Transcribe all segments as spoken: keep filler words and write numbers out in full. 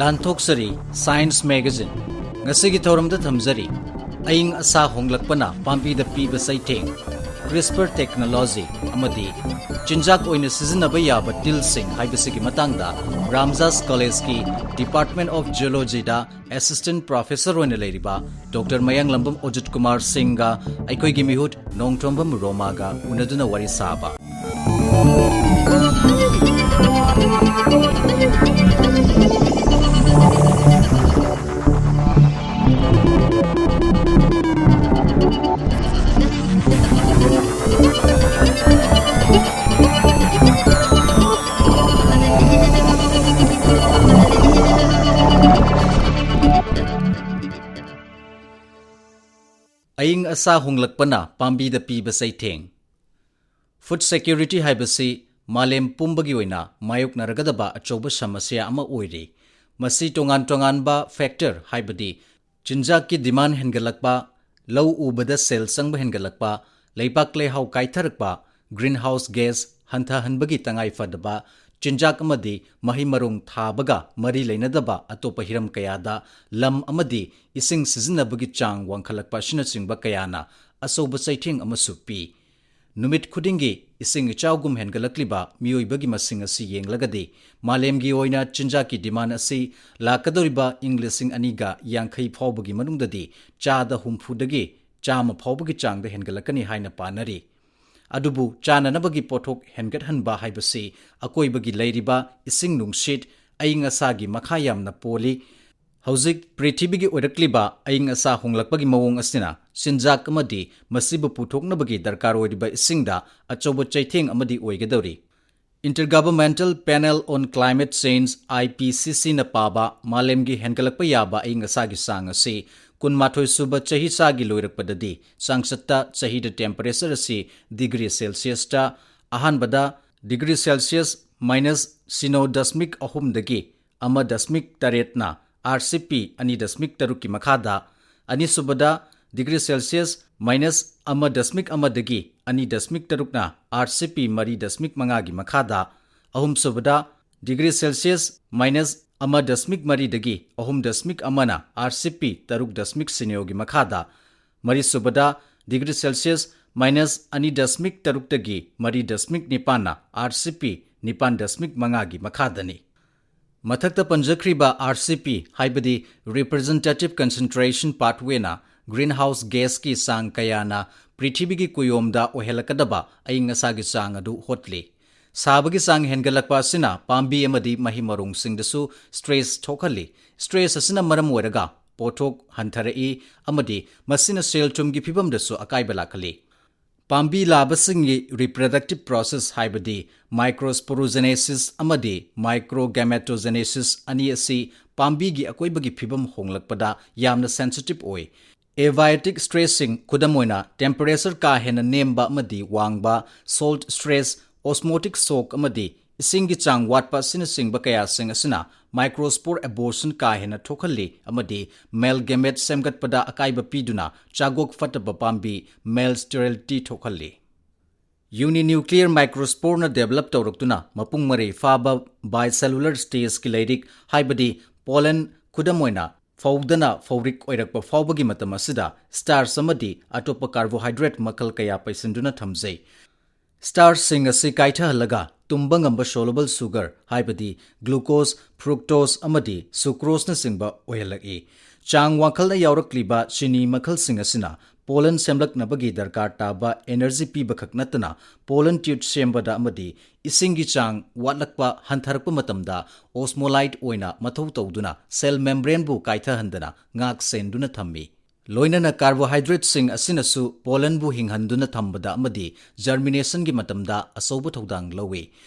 ꯂꯥꯟꯊꯣꯛꯆꯔꯤ Science Magazine꯫ ꯉꯁꯤꯒꯤ ꯊꯧꯔꯝꯗ ꯊꯝꯖꯔꯤ, ꯑꯏꯪ ꯑꯁꯥ ꯍꯣꯡꯂꯛꯄꯅ ꯄꯥꯝꯕꯤꯗ ꯄꯤꯕ ꯆꯩꯊꯦꯡ, CRISPR technology ꯑꯃꯗꯤ ꯆꯤꯟꯖꯥꯛ ꯑꯣꯏꯅ ꯁꯤꯖꯤꯟꯅꯕ ꯌꯥꯕ ꯇꯤꯜꯁꯤꯡ ꯍꯥꯏꯕꯁꯤꯒꯤ ꯃꯇꯥꯡꯗ ꯔꯥꯝꯖꯥꯁ ꯀꯣꯂꯦꯖꯀꯤ Department of Geologyꯗ assistant professor ꯑꯣꯏꯅ ꯂꯩꯔꯤꯕ ꯗꯣꯛꯇꯔ ꯃꯌꯥꯡꯂꯝꯕꯝ ꯑꯣꯖꯤꯠ ꯀꯨꯃꯥꯔ ꯁꯤꯡꯒ ꯑꯩꯈꯣꯏꯒꯤ ꯃꯤꯍꯨꯠ ꯅꯣꯡꯊꯣꯝꯕꯝ ꯔꯣꯃꯥꯒ ꯎꯅꯗꯨꯅ ꯋꯥꯔꯤ ꯁꯥꯕ꯫ ꯑꯏꯪ ꯑꯁꯥ ꯍꯣꯡꯂꯛꯄꯅ ꯄꯥꯝꯕꯤꯗ ꯄꯤꯕ ꯆꯩꯊꯦꯡ꯫ Food security ꯍꯥꯏꯕꯁꯤ ꯃꯥꯂꯦꯝ ꯄꯨꯝꯕꯒꯤ ꯑꯣꯏꯅ ꯃꯥꯌꯣꯛꯅꯔꯒꯗꯕ ꯑꯆꯧꯕ ꯁꯃꯁ꯭ꯌꯥ ꯑꯃ ꯑꯣꯏꯔꯤ꯫ ꯃꯁꯤ ꯇꯣꯉꯥꯟ ꯇꯣꯉꯥꯟꯕ factor, ꯍꯥꯏꯕꯗꯤ ꯆꯤꯟꯖꯥꯛꯀꯤ demand ꯍꯦꯟꯒꯠꯂꯛꯄ, ꯂꯧ ꯎꯕꯗ ꯁꯦꯜ ꯆꯪꯕ ꯍꯦꯟꯒꯠꯂꯛꯄ, ꯂꯩꯕꯥꯛ ꯂꯩꯍꯥꯎ ꯀꯥꯏꯊꯔꯛꯄ, greenhouse gas ꯍꯟꯊꯍꯟꯕꯒꯤ ꯇꯉꯥꯏ ꯐꯗꯕ, ꯆꯤꯟꯖꯥꯛ ꯑꯃꯗꯤ ꯃꯍꯩ ꯃꯔꯣꯡ ꯊꯥꯕꯒ ꯃꯔꯤ ꯂꯩꯅꯗꯕ ꯑꯇꯣꯞꯄ ꯍꯤꯔꯝ ꯀꯌꯥꯗ ꯂꯝ ꯑꯃꯗꯤ ꯏꯁꯤꯡ ꯁꯤꯖꯤꯟꯅꯕꯒꯤ ꯆꯥꯡ ꯋꯥꯡꯈꯠꯂꯛꯄ ꯑꯁꯤꯅꯆꯤꯡꯕ ꯀꯌꯥꯅ ꯑꯆꯧꯕ ꯆꯩꯊꯦꯡ ꯑꯃꯁꯨ ꯄꯤ꯫ ꯅꯨꯃꯤꯠ ꯈꯨꯗꯤꯡꯒꯤ ꯏꯁꯤꯡ ꯏꯆꯥꯎꯒꯨꯝ ꯍꯦꯟꯒꯠꯂꯛꯂꯤꯕ ꯃꯤꯑꯣꯏꯕꯒꯤ ꯃꯁꯤꯡ ꯑꯁꯤ ꯌꯦꯡꯂꯒꯗꯤ, ꯃꯥꯂꯦꯝꯒꯤ ꯑꯣꯏꯅ ꯆꯤꯟꯖꯥꯛꯀꯤ demand ꯑꯁꯤ ꯂꯥꯛꯀꯗꯧꯔꯤꯕ ꯏꯪ ꯂꯤꯁꯤꯡ ꯑꯅꯤꯒ ꯌꯥꯡꯈꯩ ꯐꯥꯎꯕꯒꯤ ꯃꯅꯨꯡꯗꯗꯤ ꯆꯥꯗ ꯍꯨꯝꯐꯨꯗꯒꯤ ꯆꯥꯝꯃ ꯐꯥꯎꯕꯒꯤ ꯆꯥꯡꯗ ꯍꯦꯟꯒꯠꯂꯛꯀꯅꯤ ꯍꯥꯏꯅ ꯄꯥꯅꯔꯤ꯫ ꯑꯗꯨꯕꯨ ꯆꯥꯅꯅꯕꯒꯤ ꯄꯣꯠꯊꯣꯛ ꯍꯦꯟꯒꯠꯍꯟꯕ ꯍꯥꯏꯕꯁꯤ ꯑꯀꯣꯏꯕꯒꯤ ꯂꯩꯔꯤꯕ ꯏꯁꯤꯡ ꯅꯨꯡꯁꯤꯠ, ꯑꯏꯪ ꯑꯁꯥꯒꯤ ꯃꯈꯥ ꯌꯥꯝꯅ ꯄꯣꯜꯂꯤ꯫ ꯍꯧꯖꯤꯛ ꯄ꯭ꯔꯤꯊꯤꯕꯤꯒꯤ ꯑꯣꯏꯔꯛꯂꯤꯕ ꯑꯏꯪ ꯑꯁꯥ ꯍꯣꯡꯂꯛꯄꯒꯤ ꯃꯑꯣꯡ ꯑꯁꯤꯅ ꯆꯤꯟꯖꯥꯛ ꯑꯃꯗꯤ ꯃꯁꯤꯕꯨ ꯄꯨꯊꯣꯛꯅꯕꯒꯤ ꯗꯔꯀꯥꯔ ꯑꯣꯏꯔꯤꯕ ꯏꯁꯤꯡꯗ ꯑꯆꯧꯕ ꯆꯩꯊꯦꯡ ꯑꯃꯗꯤ ꯑꯣꯏꯒꯗꯧꯔꯤ꯫ Intergovernmental Panel on Climate Change, IPCCꯅ ꯄꯥꯕ ꯃꯥꯂꯦꯝꯒꯤ ꯍꯦꯟꯒꯠꯂꯛꯄ ꯌꯥꯕ ꯑꯏꯪ ꯑꯁꯥꯒꯤ ꯆꯥꯡ ꯑꯁꯤ ꯀꯨꯟꯃꯥꯊꯣꯏ ꯁꯨꯕ ꯆꯍꯤꯆꯥꯒꯤ ꯂꯣꯏꯔꯛꯄꯗꯗꯤ ꯆꯥꯡꯆꯠꯇ ꯆꯍꯤꯗ temperature ꯑꯁꯤ degree Celsiusꯇ ꯑꯍꯥꯟꯕꯗ degree Celsius minus ꯁꯤꯅꯣ ꯗꯁꯃꯤꯛ ꯑꯍꯨꯝꯗꯒꯤ ꯑꯃ ꯗꯁꯃꯤꯛ ꯇꯔꯦꯠꯅ RCP ꯑꯅꯤ ꯗꯁꯃꯤꯛ ꯇꯔꯨꯛꯀꯤ ꯃꯈꯥꯗ, ꯑꯅꯤꯁꯨꯕꯗ degree Celsius minus ꯑꯃ ꯗꯁꯃꯤꯛ ꯑꯃꯗꯒꯤ ꯑꯅꯤ ꯗꯁꯃꯤꯛ ꯇꯔꯨꯛꯅ RCP ꯃꯔꯤ ꯗꯁꯃꯤꯛ ꯃꯉꯥꯒꯤ ꯃꯈꯥꯗ, ꯑꯍꯨꯝꯁꯨꯕꯗ degree Celsius minus ꯑꯃ ꯗꯁꯃꯤꯛ ꯃꯔꯤꯗꯒꯤ ꯑꯍꯨꯝ ꯗꯁꯃꯤꯛ ꯑꯃꯅ R C P ꯇꯔꯨꯛ ꯗꯁꯃꯤꯛ ꯁꯤꯅꯣꯒꯤ ꯃꯈꯥꯗ, ꯃꯔꯤꯁꯨꯕꯗ degree Celsius minus ꯑꯅꯤ ꯗꯁꯃꯤꯛ ꯇꯔꯨꯛꯇꯒꯤ ꯃꯔꯤ ꯗꯁꯃꯤꯛ ꯅꯤꯄꯥꯟꯅ R C P ꯅꯤꯄꯥꯟ ꯗꯁꯃꯤꯛ ꯃꯉꯥꯒꯤ ꯃꯈꯥꯗꯅꯤ꯫ ꯃꯊꯛꯇ ꯄꯟꯖꯈ꯭ꯔꯤꯕ R C P, ꯍꯥꯏꯕꯗꯤ Representative Concentration Pathwayꯅ greenhouse gasꯀꯤ ꯆꯥꯡ ꯀꯌꯥꯅ ꯄ꯭ꯔꯤꯊꯤꯕꯤꯒꯤ ꯀꯨꯌꯣꯝꯗ ꯑꯣꯏꯍꯜꯂꯛꯀꯗꯕ ꯑꯏꯪ ꯑꯁꯥꯒꯤ ꯆꯥꯡ ꯑꯗꯨ ꯍꯣꯠꯂꯤ꯫ ꯁꯥꯕꯒꯤ ꯆꯥꯡ ꯍꯦꯟꯒꯠꯂꯛꯄ ꯑꯁꯤꯅ ꯄꯥꯝꯕꯤ ꯑꯃꯗꯤ ꯃꯍꯩ ꯃꯔꯣꯡꯁꯤꯡꯗꯁꯨ stress ꯊꯣꯛꯍꯜꯂꯤ꯫ Stress ꯑꯁꯤꯅ ꯃꯔꯝ ꯑꯣꯏꯔꯒ ꯄꯣꯠꯊꯣꯛ ꯍꯟꯊꯔꯛꯏ ꯑꯃꯗꯤ ꯃꯁꯤꯅ ꯁꯦꯜ ꯊꯨꯝꯒꯤ ꯐꯤꯕꯝꯗꯁꯨ ꯑꯀꯥꯏꯕ ꯂꯥꯛꯍꯜꯂꯤ꯫ ꯄꯥꯝꯕꯤ ꯂꯥꯕꯁꯤꯡꯒꯤ reproductive process, ꯍꯥꯏꯕꯗꯤ microsporogenesis ꯑꯃꯗꯤ microgametogenesis ꯑꯅꯤ ꯑꯁꯤ ꯄꯥꯝꯕꯤꯒꯤ ꯑꯀꯣꯏꯕꯒꯤ ꯐꯤꯕꯝ ꯍꯣꯡꯂꯛꯄꯗ ꯌꯥꯝꯅ sensitive ꯑꯣꯏ꯫ Abiotic stressꯁꯤꯡ, ꯈꯨꯗꯝ ꯑꯣꯏꯅ temperature ꯀꯥ ꯍꯦꯟꯅ ꯅꯦꯝꯕ ꯑꯃꯗꯤ ꯋꯥꯡꯕ, salt stress, osmotic shock ꯑꯃꯗꯤ ꯏꯁꯤꯡꯒꯤ ꯆꯥꯡ ꯋꯥꯠꯄ ꯑꯁꯤꯅꯆꯤꯡꯕ ꯀꯌꯥꯁꯤꯡ ꯑꯁꯤꯅ microspore abortion ꯀꯥ ꯍꯦꯟꯅ ꯊꯣꯛꯍꯜꯂꯤ ꯑꯃꯗꯤ male gamete ꯁꯦꯝꯒꯠꯄꯗ ꯑꯀꯥꯏꯕ ꯄꯤꯗꯨꯅ ꯆꯥꯒꯣꯛ ꯐꯠꯇꯕ ꯄꯥꯝꯕꯤ, male sterility, ꯊꯣꯛꯍꯜꯂꯤ꯫ Uninuclear microsporeꯅ develop ꯇꯧꯔꯛꯇꯨꯅ ꯃꯄꯨꯡ ꯃꯔꯩ ꯐꯥꯕ bicellular stageꯀꯤ ꯂꯩꯔꯤꯛ, ꯍꯥꯏꯕꯗꯤ pollen, ꯈꯨꯗꯝ ꯑꯣꯏꯅ ꯐꯧꯗꯅ ꯐꯧꯔꯤꯛ ꯑꯣꯏꯔꯛꯄ ꯐꯥꯎꯕꯒꯤ ꯃꯇꯝ ꯑꯁꯤꯗ starch ꯑꯃꯗꯤ ꯑꯇꯣꯞꯄ carbohydrate ꯃꯈꯜ ꯀꯌꯥ ꯄꯩꯁꯤꯟꯗꯨꯅ ꯊꯝꯖꯩ꯫ Starchꯁꯤꯡ ꯑꯁꯤ ꯀꯥꯏꯊꯍꯜꯂꯒ ꯇꯨꯝꯕ ꯉꯝꯕ soluble sugar, ꯍꯥꯏꯕꯗꯤ glucose, fructose ꯑꯃꯗꯤ sucroseꯅꯆꯤꯡꯕ ꯑꯣꯏꯍꯜꯂꯛꯏ꯫ ꯆꯥꯡ ꯋꯥꯡꯈꯠꯅ ꯌꯥꯎꯔꯛꯂꯤꯕ ꯆꯤꯅꯤ ꯃꯈꯜꯁꯤꯡ ꯑꯁꯤꯅ pollen ꯁꯦꯝꯂꯛꯅꯕꯒꯤ ꯗꯔꯀꯥꯔ ꯇꯥꯕ energy ꯄꯤꯕꯈꯛ ꯅꯠꯇꯅ pollen tube ꯁꯦꯝꯕꯗ ꯑꯃꯗꯤ ꯏꯁꯤꯡꯒꯤ ꯆꯥꯡ ꯋꯥꯠꯂꯛꯄ ꯍꯟꯊꯔꯛꯄ ꯃꯇꯝꯗ osmolyte ꯑꯣꯏꯅ ꯃꯊꯧ ꯇꯧꯗꯨꯅ cell membraneꯕꯨ ꯀꯥꯏꯊꯍꯟꯗꯅ ꯉꯥꯛ ꯁꯦꯟꯗꯨꯅ ꯊꯝꯃꯤ꯫ ꯂꯣꯏꯅꯅ carbohydrateꯁꯤꯡ ꯑꯁꯤꯅꯁꯨ pollenꯕꯨ ꯍꯤꯡꯍꯟꯗꯨꯅ ꯊꯝꯕꯗ ꯑꯃꯗꯤ germinationꯒꯤ ꯃꯇꯝꯗ ꯑꯆꯧꯕ ꯊꯧꯗꯥꯡ ꯂꯧꯏ꯫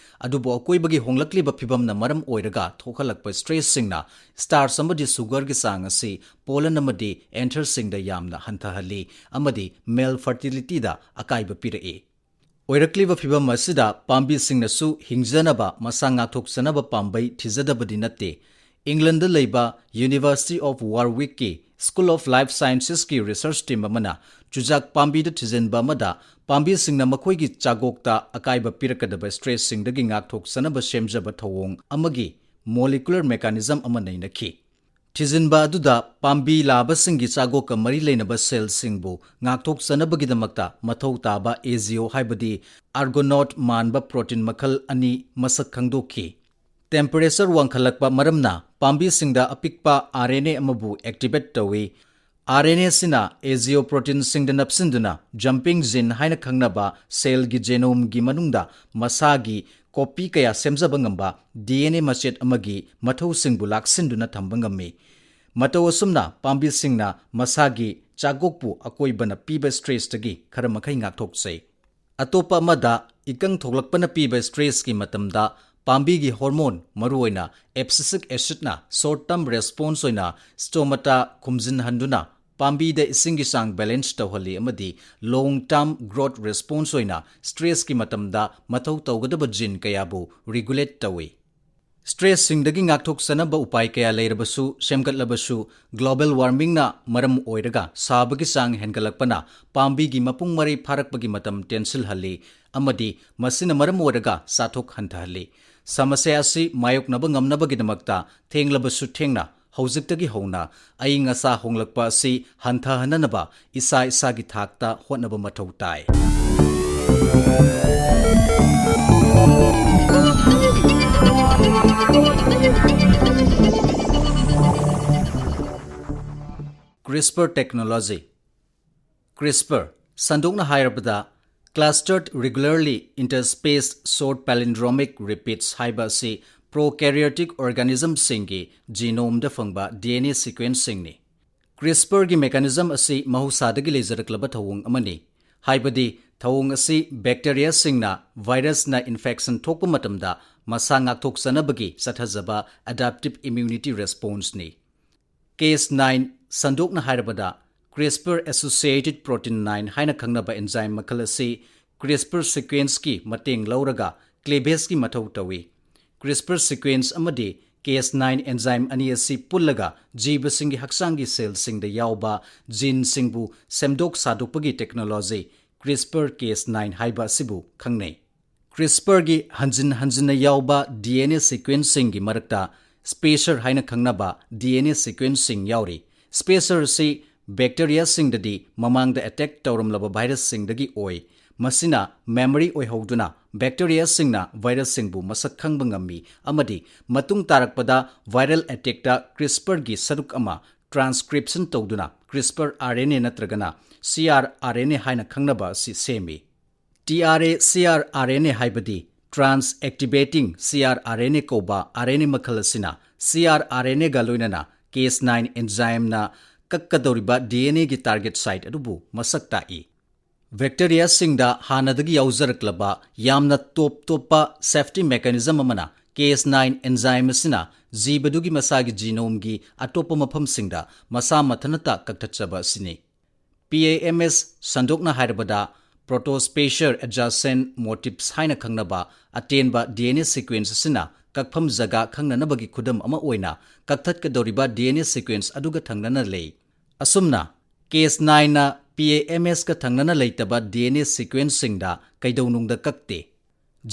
ꯑꯗꯨꯕꯨ ꯑꯀꯣꯏꯕꯒꯤ ꯍꯣꯡꯂꯛꯂꯤꯕ ꯐꯤꯕꯝꯅ ꯃꯔꯝ ꯑꯣꯏꯔꯒ ꯊꯣꯛꯍꯜꯂꯛꯄ stressꯁꯤꯡꯅ starch ꯑꯃꯗꯤ sugarꯒꯤ ꯆꯥꯡ ꯑꯁꯤ pollen ꯑꯃꯗꯤ antherꯁꯤꯡꯗ ꯌꯥꯝꯅ ꯍꯟꯊꯍꯜꯂꯤ ꯑꯃꯗꯤ male fertilityꯗ ꯑꯀꯥꯏꯕ ꯄꯤꯔꯛꯏ꯫ ꯑꯣꯏꯔꯛꯂꯤꯕ ꯐꯤꯕꯝ ꯑꯁꯤꯗ ꯄꯥꯝꯕꯤꯁꯤꯡꯅꯁꯨ ꯍꯤꯡꯖꯅꯕ ꯃꯁꯥ ꯉꯥꯛꯊꯣꯛꯆꯅꯕ ꯄꯥꯝꯕꯩ ꯊꯤꯖꯗꯕꯗꯤ ꯅꯠꯇꯦ꯫ Englandꯗ ꯂꯩꯕ University of Warwickꯀꯤ School of Life Sciencesꯀꯤ research team ꯑꯃꯅ ꯆꯨꯖꯥꯛ ꯄꯥꯝꯕꯤꯗ ꯊꯤꯖꯤꯟꯕ ꯑꯃꯗ ꯄꯥꯝꯕꯤꯁꯤꯡꯅ ꯃꯈꯣꯏꯒꯤ ꯆꯥꯒꯣꯛꯇ ꯑꯀꯥꯏꯕ ꯄꯤꯔꯛꯀꯗꯕ stressꯁꯤꯡꯗꯒꯤ ꯉꯥꯛꯊꯣꯛꯆꯅꯕ ꯁꯦꯝꯖꯕ ꯊꯧꯑꯣꯡ ꯑꯃꯒꯤ molecular mechanism ꯑꯃ ꯅꯩꯅꯈꯤ꯫ ꯊꯤꯖꯤꯟꯕ ꯑꯗꯨꯗ ꯄꯥꯝꯕꯤ ꯂꯥꯕꯁꯤꯡꯒꯤ ꯆꯥꯒꯣꯛꯀ ꯃꯔꯤ ꯂꯩꯅꯕ cellꯁꯤꯡꯕꯨ ꯉꯥꯛꯊꯣꯛꯆꯅꯕꯒꯤꯗꯃꯛꯇ ꯃꯊꯧ ꯇꯥꯕ AGO, ꯍꯥꯏꯕꯗꯤ Argonaute ꯃꯥꯟꯕ protein ꯃꯈꯜ ꯑꯅꯤ ꯃꯁꯛ ꯈꯪꯗꯣꯛꯈꯤ꯫ Temperature ꯋꯥꯡꯈꯠꯂꯛꯄ ꯃꯔꯝꯅ ꯄꯥꯝꯕꯤꯁꯤꯡꯗ ꯑꯄꯤꯛꯄ RNA ꯑꯃꯕꯨ activate ꯇꯧꯏ꯫ RNA ꯑꯁꯤꯅ AGO proteinꯁꯤꯡꯗ ꯅꯞꯁꯤꯟꯗꯨꯅ jumping gene ꯍꯥꯏꯅ ꯈꯪꯅꯕ cellꯒꯤ genomeꯒꯤ ꯃꯅꯨꯡꯗ ꯃꯁꯥꯒꯤ copy ꯀꯌꯥ ꯁꯦꯝꯖꯕ ꯉꯝꯕ DNA ꯃꯆꯦꯠ ꯑꯃꯒꯤ ꯃꯊꯧꯁꯤꯡꯕꯨ ꯂꯥꯛꯁꯤꯟꯗꯨꯅ ꯊꯝꯕ ꯉꯝꯃꯤ꯫ ꯃꯇꯧ ꯑꯁꯨꯝꯅ ꯄꯥꯝꯕꯤꯁꯤꯡꯅ ꯃꯁꯥꯒꯤ ꯆꯥꯒꯣꯛꯄꯨ ꯑꯀꯣꯏꯕꯅ ꯄꯤꯕ stressꯇꯒꯤ ꯈꯔ ꯃꯈꯩ ꯉꯥꯛꯊꯣꯛꯆꯩ꯫ ꯑꯇꯣꯞꯄ ꯑꯃꯗ, ꯏꯀꯪ ꯊꯣꯛꯂꯛꯄꯅ ꯄꯤꯕ stressꯀꯤ ꯃꯇꯝꯗ ꯄꯥꯝꯕꯤꯒꯤ hormone, ꯃꯔꯨꯑꯣꯏꯅ abscisic acidꯅ short term response ꯑꯣꯏꯅ stomata ꯈꯨꯝꯖꯤꯟꯍꯟꯗꯨꯅ ꯄꯥꯝꯕꯤꯗ ꯏꯁꯤꯡꯒꯤ ꯆꯥꯡ balance ꯇꯧꯍꯜꯂꯤ ꯑꯃꯗꯤ long term growth response ꯑꯣꯏꯅ stressꯀꯤ ꯃꯇꯝꯗ ꯃꯊꯧ ꯇꯧꯒꯗꯕ gene ꯀꯌꯥꯕꯨ regulate ꯇꯧꯏ꯫ Stressꯁꯤꯡꯗꯒꯤ ꯉꯥꯛꯊꯣꯛꯆꯅꯕ ꯎꯄꯥꯏ ꯀꯌꯥ ꯂꯩꯔꯕꯁꯨ, ꯁꯦꯝꯒꯠꯂꯕꯁꯨ, global warmingꯅ ꯃꯔꯝ ꯑꯣꯏꯔꯒ ꯁꯥꯕꯒꯤ ꯆꯥꯡ ꯍꯦꯟꯒꯠꯂꯛꯄꯅ ꯄꯥꯝꯕꯤꯒꯤ ꯃꯄꯨꯡ ꯃꯔꯩ ꯐꯥꯔꯛꯄꯒꯤ ꯃꯇꯝ ꯇꯦꯟꯁꯤꯜꯍꯜꯂꯤ ꯑꯃꯗꯤ ꯃꯁꯤꯅ ꯃꯔꯝ ꯑꯣꯏꯔꯒ ꯆꯥꯊꯣꯛ ꯍꯟꯊꯍꯜꯂꯤ꯫ ꯁꯃꯁ꯭ꯌꯥ ꯑꯁꯤ ꯃꯥꯌꯣꯛꯅꯕ ꯉꯝꯅꯕꯒꯤꯗꯃꯛꯇ ꯊꯦꯡꯂꯕꯁꯨ ꯊꯦꯡꯅ, ꯍꯧꯖꯤꯛꯇꯒꯤ ꯍꯧꯅ ꯑꯏꯪ ꯑꯁꯥ ꯍꯣꯡꯂꯛꯄ ꯑꯁꯤ ꯍꯟꯊꯍꯟꯅꯅꯕ ꯏꯁꯥ ꯏꯁꯥꯒꯤ ꯊꯥꯛꯇ ꯍꯣꯠꯅꯕ ꯃꯊꯧ ꯇꯥꯏ꯫ CRISPR technology꯫ CRISPR, ꯁꯟꯗꯣꯛꯅ ꯍꯥꯏꯔꯕꯗ clustered regularly interspaced short palindromic repeats ꯍꯥꯏꯕ ꯑꯁꯤ prokaryotic organismꯁꯤꯡꯒꯤ genomeꯗ ꯐꯪꯕ DNA sequenceꯁꯤꯡꯅꯤ꯫ CRISPRꯒꯤ mechanism ꯑꯁꯤ ꯃꯍꯧꯁꯥꯗꯒꯤ ꯂꯩꯖꯔꯛꯂꯕ ꯊꯧꯑꯣꯡ ꯑꯃꯅꯤ, ꯍꯥꯏꯕꯗꯤ ꯊꯧꯑꯣꯡ ꯑꯁꯤ bacteriaꯁꯤꯡꯅ virusꯅ infection ꯊꯣꯛꯄ ꯃꯇꯝꯗ ꯃꯁꯥ ꯉꯥꯛꯊꯣꯛꯆꯅꯕꯒꯤ ꯆꯠꯊꯖꯕ adaptive immunity responseꯅꯤ꯫ Cas nine, ꯁꯟꯗꯣꯛꯅ ꯍꯥꯏꯔꯕꯗ CRISPR associated protein nine ꯍꯥꯏꯅ ꯈꯪꯅꯕ enzyme ꯃꯈꯜ ꯑꯁꯤ CRISPR sequenceꯀꯤ ꯃꯇꯦꯡ ꯂꯧꯔꯒ cleavageꯀꯤ ꯃꯊꯧ ꯇꯧꯏ꯫ CRISPR sequence ꯑꯃꯗꯤ Cas nine enzyme ꯑꯅꯤ ꯑꯁꯤ ꯄꯨꯜꯂꯒ ꯖꯤꯕꯁꯤꯡꯒꯤ ꯍꯛꯆꯥꯡꯒꯤ cellꯁꯤꯡꯗ ꯌꯥꯎꯕ geneꯁꯤꯡꯕꯨ ꯁꯦꯝꯗꯣꯛ ꯁꯥꯗꯣꯛꯄꯒꯤ technology CRISPR Cas nine ꯍꯥꯏꯕ ꯑꯁꯤꯕꯨ ꯈꯪꯅꯩ꯫ CRISPR-ꯒꯤ ꯍꯟꯖꯤꯟ ꯍꯟꯖꯤꯟꯅ ꯌꯥꯎꯕ D N A sequence-ꯁꯤꯡꯒꯤ ꯃꯔꯛꯇ spacer ꯍꯥꯏꯅ ꯈꯪꯅꯕ D N A sequence-ꯁꯤꯡ ꯌꯥꯎꯔꯤ꯫ Spacer ꯑꯁꯤ bacteria-ꯁꯤꯡꯗꯗꯤ ꯃꯃꯥꯡꯗ attack ꯇꯧꯔꯝꯂꯕ virus-ꯁꯤꯡꯗꯒꯤ ꯑꯣꯏ꯫ ꯃꯁꯤꯅ memory ꯑꯣꯏꯍꯧꯗꯨꯅ bacteria-ꯁꯤꯡꯅ virus-ꯁꯤꯡꯕꯨ ꯃꯁꯛ ꯈꯪꯕ ꯉꯝꯃꯤ ꯑꯃꯗꯤ ꯃꯇꯨꯡ ꯇꯥꯔꯛꯄꯗ viral attack-ꯇ CRISPR-ꯒꯤ ꯁꯔꯨꯛ ꯑꯃ transcription ꯇꯧꯗꯨꯅ CRISPR R N A ꯅꯠꯇ꯭ꯔꯒꯅ C R R N A ꯍꯥꯏꯅ ꯈꯪꯅꯕ ꯑꯁꯤ ꯁꯦꯝꯃꯤ꯫ T R A C R R N A ꯍꯥꯏꯕꯗꯤ trans activating C R R N A ꯀꯧꯕ R N A ꯃꯈꯜ ꯑꯁꯤꯅ C R R N A-ꯒ ꯂꯣꯏꯅꯅ Cas nine enzyme-ꯅ ꯀꯛꯀꯗꯧꯔꯤꯕ D N A-ꯒꯤ target site ꯑꯗꯨꯕꯨ ꯃꯁꯛ ꯇꯥꯛꯏ꯫ Bacteria-ꯁꯤꯡꯗ ꯍꯥꯟꯅꯗꯒꯤ ꯌꯥꯎꯖꯔꯛꯂꯕ ꯌꯥꯝꯅ ꯇꯣꯞ ꯇꯣꯞꯄ safety mechanism ꯑꯃꯅ Cas nine enzyme ꯑꯁꯤꯅ ꯖꯤꯕꯗꯨꯒꯤ ꯃꯁꯥꯒꯤ genome-ꯒꯤ ꯑꯇꯣꯞꯄ ꯃꯐꯝꯁꯤꯡꯗ ꯃꯁꯥ ꯃꯊꯟꯇ ꯀꯛꯊꯠꯆꯕ ꯑꯁꯤꯅꯤ꯫ P A M S, ꯁꯟꯗꯣꯛꯅ ꯍꯥꯏꯔꯕꯗ protospacer adjacent motifs ꯍꯥꯏꯅ ꯈꯪꯅꯕ ꯑꯇꯦꯟꯕ D N A sequence ꯑꯁꯤꯅ ꯀꯛꯐꯝ ꯖꯒꯥ ꯈꯪꯅꯅꯕꯒꯤ ꯈꯨꯗꯝ ꯑꯃ ꯑꯣꯏꯅ ꯀꯛꯊꯠꯀꯗꯧꯔꯤꯕ D N A sequence ꯑꯗꯨꯒ ꯊꯪꯅꯅ ꯂꯩ꯫ ꯑꯁꯨꯝꯅ, Cas nine-ꯅ P A M S-ꯀ ꯊꯪꯅꯅ ꯂꯩꯇꯕ D N A sequence-ꯁꯤꯡꯗ ꯀꯩꯗꯧꯅꯨꯡꯗ ꯀꯛꯇꯦ꯫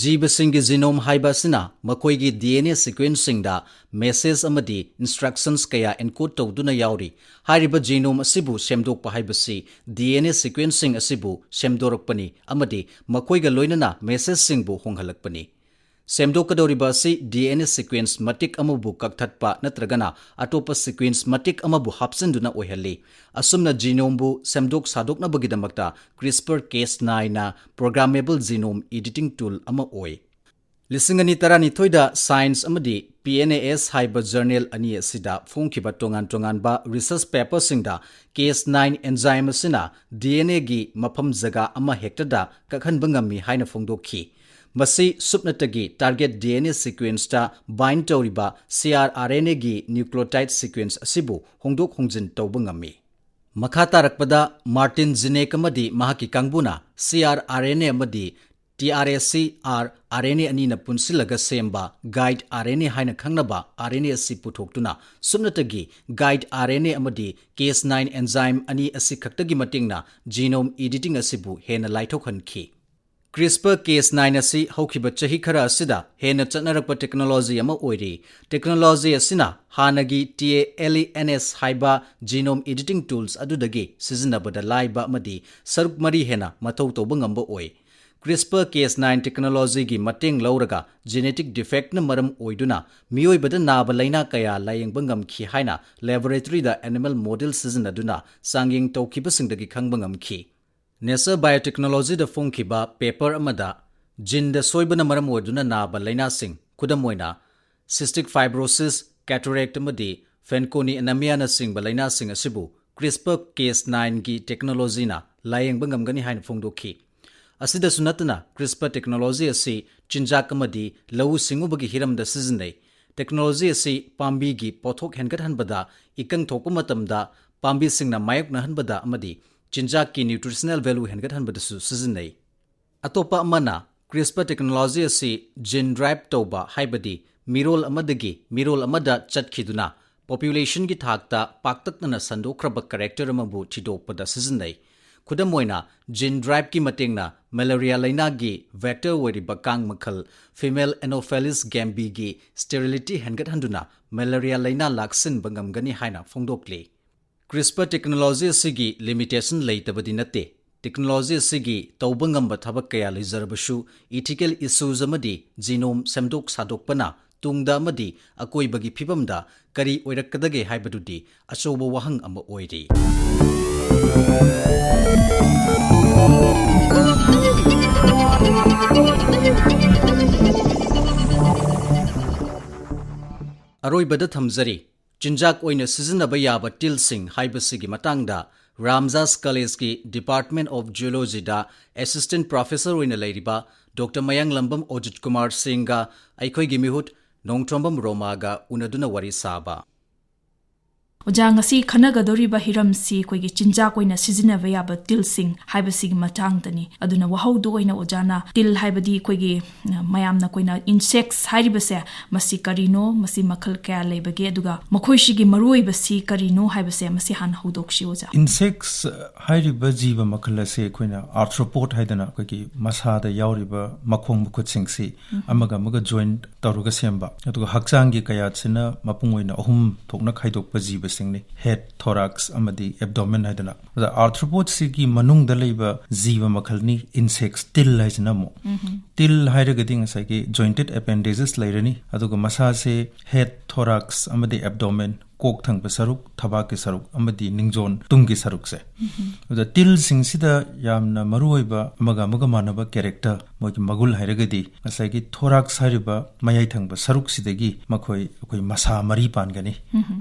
ꯖꯤꯕꯁꯤꯡꯒꯤ genome ꯍꯥꯏꯕ ꯑꯁꯤꯅ ꯃꯈꯣꯏꯒꯤ D N A sequence-ꯁꯤꯡꯗ message ꯑꯃꯗꯤ instructions ꯀꯌꯥ encode ꯇꯧꯗꯨꯅ ꯌꯥꯎꯔꯤ꯫ ꯍꯥꯏꯔꯤꯕ genome ꯑꯁꯤꯕꯨ ꯁꯦꯝꯗꯣꯛꯄ ꯍꯥꯏꯕꯁꯤ D N A sequence-ꯁꯤꯡ ꯑꯁꯤꯕꯨ ꯁꯦꯝꯗꯣꯔꯛꯄꯅꯤ ꯑꯃꯗꯤ ꯃꯈꯣꯏꯒ ꯂꯣꯏꯅꯅ message-ꯁꯤꯡꯕꯨ ꯍꯣꯡꯍꯜꯂꯛꯄꯅꯤ꯫ ꯁꯦꯝꯗꯣꯛꯀꯗꯧꯔꯤꯕ ꯑꯁꯤ D N A sequence ꯃꯇꯤꯛ ꯑꯃꯕꯨ ꯀꯛꯊꯠꯄ ꯅꯠꯇ꯭ꯔꯒꯅ ꯑꯇꯣꯞꯄ sequence ꯃꯇꯤꯛ ꯑꯃꯕꯨ ꯍꯥꯞꯆꯤꯟꯗꯨꯅ ꯑꯣꯏꯍꯜꯂꯤ꯫ ꯑꯁꯨꯝꯅ genome-ꯕꯨ ꯁꯦꯝꯗꯣꯛ ꯁꯥꯗꯣꯛꯅꯕꯒꯤꯗꯃꯛꯇ CRISPR Cas nine-ꯅ programmable genome editing tool ꯑꯃ ꯑꯣꯏ꯫ ꯂꯤꯁꯤꯡ ꯑꯅꯤ ꯇꯔꯥꯅꯤꯊꯣꯏꯗ Science ꯑꯃꯗꯤ P N A S ꯍꯥꯏꯕ journal ꯑꯅꯤ ꯑꯁꯤꯗ ꯐꯣꯡꯈꯤꯕ ꯇꯣꯉꯥꯟ ꯇꯣꯉꯥꯟꯕ research paper-ꯁꯤꯡꯗ Cas nine enzyme ꯑꯁꯤꯅ D N A-ꯒꯤ ꯃꯐꯝ ꯖꯒꯥ ꯑꯃ ꯍꯦꯛꯇꯗ ꯀꯛꯍꯟꯕ ꯉꯝꯃꯤ ꯍꯥꯏꯅ ꯐꯣꯡꯗꯣꯛꯈꯤ꯫ ꯃꯁꯤ ꯁꯨꯞꯅꯇꯒꯤ target D N A sequence-ꯇ bind ꯇꯧꯔꯤꯕ C R R N A-ꯒꯤ nucleotide sequence ꯑꯁꯤꯕꯨ ꯍꯣꯡꯗꯣꯛ ꯍꯣꯡꯖꯤꯟ ꯇꯧꯕ ꯉꯝꯃꯤ꯫ ꯃꯈꯥ ꯇꯥꯔꯛꯄꯗ, Martin Jinek ꯑꯃꯗꯤ ꯃꯍꯥꯛꯀꯤ ꯀꯥꯡꯕꯨꯅ C R R N A ꯑꯃꯗꯤ T R A C R R N A ꯑꯅꯤꯅ ꯄꯨꯟꯁꯤꯜꯂꯒ ꯁꯦꯝꯕ guide R N A ꯍꯥꯏꯅ ꯈꯪꯅꯕ R N A ꯑꯁꯤ ꯄꯨꯊꯣꯛꯇꯨꯅ, ꯁꯨꯞꯅꯇꯒꯤ guide R N A ꯑꯃꯗꯤ Cas nine enzyme ꯑꯅꯤ ꯑꯁꯤ ꯈꯛꯇꯒꯤ ꯃꯇꯦꯡꯅ genome editing ꯑꯁꯤꯕꯨ ꯍꯦꯟꯅ ꯂꯥꯏꯊꯣꯛꯍꯟꯈꯤ꯫ CRISPR Cas nine ꯑꯁꯤ ꯍꯧꯈꯤꯕ ꯆꯍꯤ ꯈꯔ ꯑꯁꯤꯗ ꯍꯦꯟꯅ ꯆꯠꯅꯔꯛꯄ technology ꯑꯃ ꯑꯣꯏꯔꯤ꯫ Technology ꯑꯁꯤꯅ ꯍꯥꯟꯅꯒꯤ TALENs ꯍꯥꯏꯕ genome editing tools ꯑꯗꯨꯗꯒꯤ ꯁꯤꯖꯤꯟꯅꯕꯗ ꯂꯥꯏꯕ ꯑꯃꯗꯤ ꯁꯔꯨꯛ ꯃꯔꯤ ꯍꯦꯟꯅ ꯃꯊꯧ ꯇꯧꯕ ꯉꯝꯕ ꯑꯣꯏ꯫ CRISPR Cas nine technologyꯒꯤ ꯃꯇꯦꯡ ꯂꯧꯔꯒ genetic defectꯅ ꯃꯔꯝ ꯑꯣꯏꯗꯨꯅ ꯃꯤꯑꯣꯏꯕꯗ ꯅꯥꯕ ꯂꯥꯏꯅꯥ ꯀꯌꯥ ꯂꯥꯌꯦꯡꯕ ꯉꯝꯈꯤ ꯍꯥꯏꯅ laboratoryꯗ animal model ꯁꯤꯖꯤꯟꯅꯗꯨꯅ ꯆꯥꯡꯌꯦꯡ ꯇꯧꯈꯤꯕꯁꯤꯡꯗꯒꯤ ꯈꯪꯕ ꯉꯝꯈꯤ꯫ Nature Biotechnologyꯗ ꯐꯣꯡꯈꯤꯕ paper ꯑꯃꯗ geneꯗ ꯁꯣꯏꯕꯅ ꯃꯔꯝ ꯑꯣꯏꯗꯨꯅ ꯅꯥꯕ ꯂꯥꯏꯅꯥꯁꯤꯡ, ꯈꯨꯗꯝ ꯑꯣꯏꯅ cystic fibrosis, cataract ꯑꯃꯗꯤ Fanconi anemiaꯅꯆꯤꯡꯕ ꯂꯥꯏꯅꯥꯁꯤꯡ ꯑꯁꯤꯕꯨ CRISPR Cas nineꯒꯤ technologyꯅ ꯂꯥꯌꯦꯡꯕ ꯉꯝꯒꯅꯤ ꯍꯥꯏꯅ ꯐꯣꯡꯗꯣꯛꯈꯤ꯫ ꯑꯁꯤꯗꯁꯨ ꯅꯠꯇꯅ CRISPR technology ꯑꯁꯤ ꯆꯤꯟꯖꯥꯛ ꯑꯃꯗꯤ ꯂꯧꯎ ꯁꯤꯡꯎꯕꯒꯤ ꯍꯤꯔꯝꯗ ꯁꯤꯖꯤꯟꯅꯩ꯫ Technology ꯑꯁꯤ ꯄꯥꯝꯕꯤꯒꯤ ꯄꯣꯠꯊꯣꯛ ꯍꯦꯟꯒꯠꯍꯟꯕꯗ, ꯏꯀꯪ ꯊꯣꯛꯄ ꯃꯇꯝꯗ ꯄꯥꯝꯕꯤꯁꯤꯡꯅ ꯃꯥꯌꯣꯛꯅꯍꯟꯕꯗ ꯑꯃꯗꯤ ꯆꯤꯟꯖꯥꯛꯀꯤ nutritional value ꯍꯦꯟꯒꯠꯍꯟꯕꯗꯁꯨ ꯁꯤꯖꯤꯟꯅꯩ꯫ ꯑꯇꯣꯞꯄ ꯑꯃꯅ, CRISPR technology ꯑꯁꯤ gene drive ꯇꯧꯕ, ꯍꯥꯏꯕꯗꯤ ꯃꯤꯔꯣꯜ ꯑꯃꯗꯒꯤ ꯃꯤꯔꯣꯜ ꯑꯃꯗ ꯆꯠꯈꯤꯗꯨꯅ populationꯒꯤ ꯊꯥꯛꯇ ꯄꯥꯛꯇꯛꯅꯅ ꯁꯟꯗꯣꯛꯈ꯭ꯔꯕ character ꯑꯃꯕꯨ ꯊꯤꯗꯣꯛꯄꯗ ꯁꯤꯖꯤꯟꯅꯩ꯫ ꯈꯨꯗꯝ ꯑꯣꯏꯅ, gene driveꯀꯤ ꯃꯇꯦꯡꯅ malaria ꯂꯥꯏꯅꯥꯒꯤ vector ꯑꯣꯏꯔꯤꯕ ꯀꯥꯡ ꯃꯈꯜ female Anopheles gambieiꯒꯤ sterility ꯍꯦꯟꯒꯠꯍꯟꯗꯨꯅ malaria ꯂꯥꯏꯅꯥ ꯂꯥꯛꯁꯤꯟꯕ ꯉꯝꯒꯅꯤ ꯍꯥꯏꯅ ꯐꯣꯡꯗꯣꯛꯂꯤ꯫ CRISPR technology ꯑꯁꯤꯒꯤ limitation ꯂꯩꯇꯕꯗꯤ ꯅꯠꯇꯦ꯫ Technology ꯑꯁꯤꯒꯤ ꯇꯧꯕ ꯉꯝꯕ ꯊꯕꯛ ꯀꯌꯥ ꯂꯩꯖꯔꯕꯁꯨ, ethical issues ꯑꯃꯗꯤ genome ꯁꯦꯝꯗꯣꯛ ꯁꯥꯗꯣꯛꯄꯅ ꯇꯨꯡꯗ ꯑꯃꯗꯤ ꯑꯀꯣꯏꯕꯒꯤ ꯐꯤꯕꯝꯗ ꯀꯔꯤ ꯑꯣꯏꯔꯛꯀꯗꯒꯦ ꯍꯥꯏꯕꯗꯨꯗꯤ ꯑꯆꯧꯕ ꯋꯥꯍꯪ ꯑꯃ ꯑꯣꯏꯔꯤ꯫ ꯑꯔꯣꯏꯕꯗ ꯊꯝꯖꯔꯤ, ꯆꯤꯟꯖꯥꯛ ꯑꯣꯏꯅ ꯁꯤꯖꯤꯟꯅꯕ ꯌꯥꯕ ꯇꯤꯜꯁꯤꯡ ꯍꯥꯏꯕꯁꯤꯒꯤ ꯃꯇꯥꯡꯗ ꯔꯥꯝꯖꯥꯁ ꯀꯂꯦꯖꯀꯤ Department of Zoologyꯗ assistant professor ꯑꯣꯏꯅ ꯂꯩꯔꯤꯕ Doctor ꯃꯌꯥꯡꯂꯝꯕꯝ ꯑꯣꯖꯤꯠ ꯀꯨꯃꯥꯔ ꯁꯤꯡꯒ ꯑꯩꯈꯣꯏꯒꯤ ꯃꯤꯍꯨꯠ ꯅꯣꯡꯊ꯭ꯔꯣꯝꯕꯝ ꯔꯣꯃꯥꯒ ꯎꯅꯗꯨꯅ ꯋꯥꯔꯤ ꯁꯥꯕ꯫ ꯑꯣꯖꯥ, ꯉꯁꯤ ꯈꯟꯅꯒꯗꯧꯔꯤꯕ ꯍꯤꯔꯝꯁꯤ ꯑꯩꯈꯣꯏꯒꯤ ꯆꯤꯟꯖꯥꯛ ꯑꯣꯏꯅ ꯁꯤꯖꯤꯟꯅꯕ ꯌꯥꯕ ꯇꯤꯜꯁꯤꯡ ꯍꯥꯏꯕꯁꯤꯒꯤ ꯃꯇꯥꯡꯗꯅꯤ꯫ ꯑꯗꯨꯅ ꯋꯥꯍꯧꯗꯣ ꯑꯣꯏꯅ ꯑꯣꯖꯥꯅ ꯇꯤꯜ ꯍꯥꯏꯕꯗꯤ ꯑꯩꯈꯣꯏꯒꯤ, ꯑ, ꯃꯌꯥꯝꯅ ꯑꯩꯈꯣꯏꯅ insects ꯍꯥꯏꯔꯤꯕꯁꯦ, ꯃꯁꯤ ꯀꯔꯤꯅꯣ, ꯃꯁꯤ ꯃꯈꯜ ꯀꯌꯥ ꯂꯩꯕꯒꯦ, ꯑꯗꯨꯒ ꯃꯈꯣꯏꯁꯤꯒꯤ ꯃꯔꯨꯑꯣꯏꯕꯁꯤ ꯀꯔꯤꯅꯣ ꯍꯥꯏꯕꯁꯦ ꯃꯁꯤ ꯍꯥꯟꯅ ꯍꯧꯗꯣꯛꯁꯤ ꯑꯣꯖꯥ꯫ Insects ꯍꯥꯏꯔꯤꯕ ꯖꯤꯕ ꯃꯈꯜ ꯑꯁꯦ ꯑꯩꯈꯣꯏꯅ arthropod ꯍꯥꯏꯗꯅ ꯑꯩꯈꯣꯏꯒꯤ ꯃꯁꯥꯗ ꯌꯥꯎꯔꯤꯕ ꯃꯈꯣꯡ ꯃꯈꯨꯠꯁꯤꯡꯁꯤ ꯑꯃꯒ ꯑꯃꯒ joint ꯇꯧꯔꯒ ꯁꯦꯝꯕ, ꯑꯗꯨꯒ ꯍꯛꯆꯥꯡꯒꯤ ꯀꯌꯥꯠꯁꯤꯅ ꯃꯄꯨꯡ ꯑꯣꯏꯅ ꯑꯍꯨꯝ ꯊꯣꯛꯅ ꯈꯥꯏꯗꯣꯛꯄ ꯖꯤꯕꯁꯤꯡꯅꯤ, head, thorax ꯑꯃꯗꯤ abdomen ꯍꯥꯏꯗꯅ꯫ ꯑꯗ arthropod ꯁꯤꯒꯤ ꯃꯅꯨꯡꯗ ꯂꯩꯕ ꯖꯤꯕ ꯃꯈꯜꯅꯤ insects, ꯇꯤꯜ ꯍꯥꯏꯁꯤꯅ ꯑꯃꯨꯛ꯫ ꯇꯤꯜ ꯍꯥꯏꯔꯒꯗꯤ ꯉꯁꯥꯏꯒꯤ jointed appendages ꯂꯩꯔꯅꯤ, ꯑꯗꯨꯒ ꯃꯁꯥꯁꯦ head, thorax ꯑꯃꯗꯤ abdomen, ꯀꯣꯛ ꯊꯪꯕ ꯁꯔꯨꯛ, ꯊꯕꯥꯛꯀꯤ ꯁꯔꯨꯛ ꯑꯃꯗꯤ ꯅꯤꯡꯖꯣꯟ ꯇꯨꯡꯒꯤ ꯁꯔꯨꯛꯁꯦ꯫ ꯑꯗ ꯇꯤꯜꯁꯤꯡꯁꯤꯗ ꯌꯥꯝꯅ ꯃꯔꯨꯑꯣꯏꯕ ꯑꯃꯒ ꯑꯃꯒ ꯃꯥꯟꯅꯕ character, ꯃꯣꯏꯒꯤ ꯃꯒꯨꯟ ꯍꯥꯏꯔꯒꯗꯤ ꯉꯁꯥꯏꯒꯤ thorax ꯍꯥꯏꯔꯤꯕ ꯃꯌꯥꯏ ꯊꯪꯕ ꯁꯔꯨꯛꯁꯤꯗꯒꯤ ꯃꯈꯣꯏ, ꯑꯩꯈꯣꯏ ꯃꯁꯥ ꯃꯔꯤ ꯄꯥꯟꯒꯅꯤ,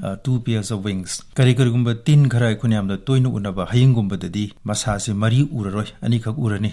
ꯑ, two pairs of wings꯫ ꯀꯔꯤ ꯀꯔꯤꯒꯨꯝꯕ ꯇꯤꯟ ꯈꯔ ꯑꯩꯈꯣꯏꯅ ꯌꯥꯝꯅ ꯇꯣꯏꯅ ꯎꯅꯕ ꯍꯌꯤꯡꯒꯨꯝꯕꯗꯗꯤ ꯃꯁꯥꯁꯤ ꯃꯔꯤ ꯎꯔꯔꯣꯏ, ꯑꯅꯤꯈꯛ ꯎꯔꯅꯤ꯫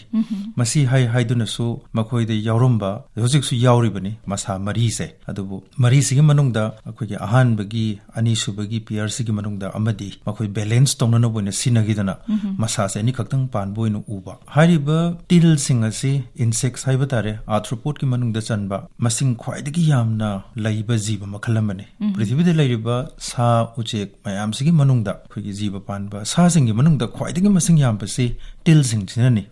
ꯃꯁꯤ ꯍꯥꯏ ꯍꯥꯏꯗꯨꯅꯁꯨ ꯃꯈꯣꯏꯗ ꯌꯥꯎꯔꯝꯕ, ꯍꯧꯖꯤꯛꯁꯨ ꯌꯥꯎꯔꯤꯕꯅꯤ ꯃꯁꯥ ꯃꯔꯤꯁꯦ꯫ ꯑꯗꯨꯕꯨ ꯃꯔꯤꯁꯤꯒꯤ ꯃꯅꯨꯡꯗ ꯑꯩꯈꯣꯏꯒꯤ ꯑꯍꯥꯟꯕꯒꯤ, ꯑꯅꯤꯁꯨꯕꯒꯤ pair ꯁꯤꯒꯤ ꯃꯅꯨꯡꯗ ꯑꯃꯗꯤ ꯃꯈꯣꯏ balance ꯇꯧꯅꯅꯕ ꯑꯣꯏꯅ ꯁꯤꯖꯤꯟꯅꯈꯤꯗꯅ ꯃꯁꯥꯁꯦ ꯑꯅꯤꯈꯛꯇꯪ ꯄꯥꯟꯕ ꯑꯣꯏꯅ ꯎꯕ꯫ ꯍꯥꯏꯔꯤꯕ ꯇꯤꯜꯁꯤꯡ ꯑꯁꯤ insects ꯍꯥꯏꯕ ꯇꯥꯔꯦ, arthropod ꯀꯤ ꯃꯅꯨꯡꯗ ꯆꯟꯕ, ꯃꯁꯤꯡ ꯈ꯭ꯋꯥꯏꯗꯒꯤ ꯌꯥꯝꯅ ꯂꯩꯕ ꯖꯤꯕ ꯃꯈꯜ ꯑꯃꯅꯤ꯫ ꯄ꯭ꯔꯤꯊꯤꯕꯤꯗ ꯂꯩꯔꯤꯕ ꯁꯥ ꯎꯆꯦꯛ ꯃꯌꯥꯝꯁꯤꯒꯤ ꯃꯅꯨꯡꯗ, ꯑꯩꯈꯣꯏꯒꯤ ꯖꯤꯕ ꯄꯥꯟꯕ ꯁꯥꯁꯤꯡꯒꯤ ꯃꯅꯨꯡꯗ ꯈ꯭ꯋꯥꯏꯗꯒꯤ ꯃꯁꯤꯡ ꯌꯥꯝꯕꯁꯤ ꯇꯤꯜꯁꯤꯡꯁꯤꯅꯅꯤ꯫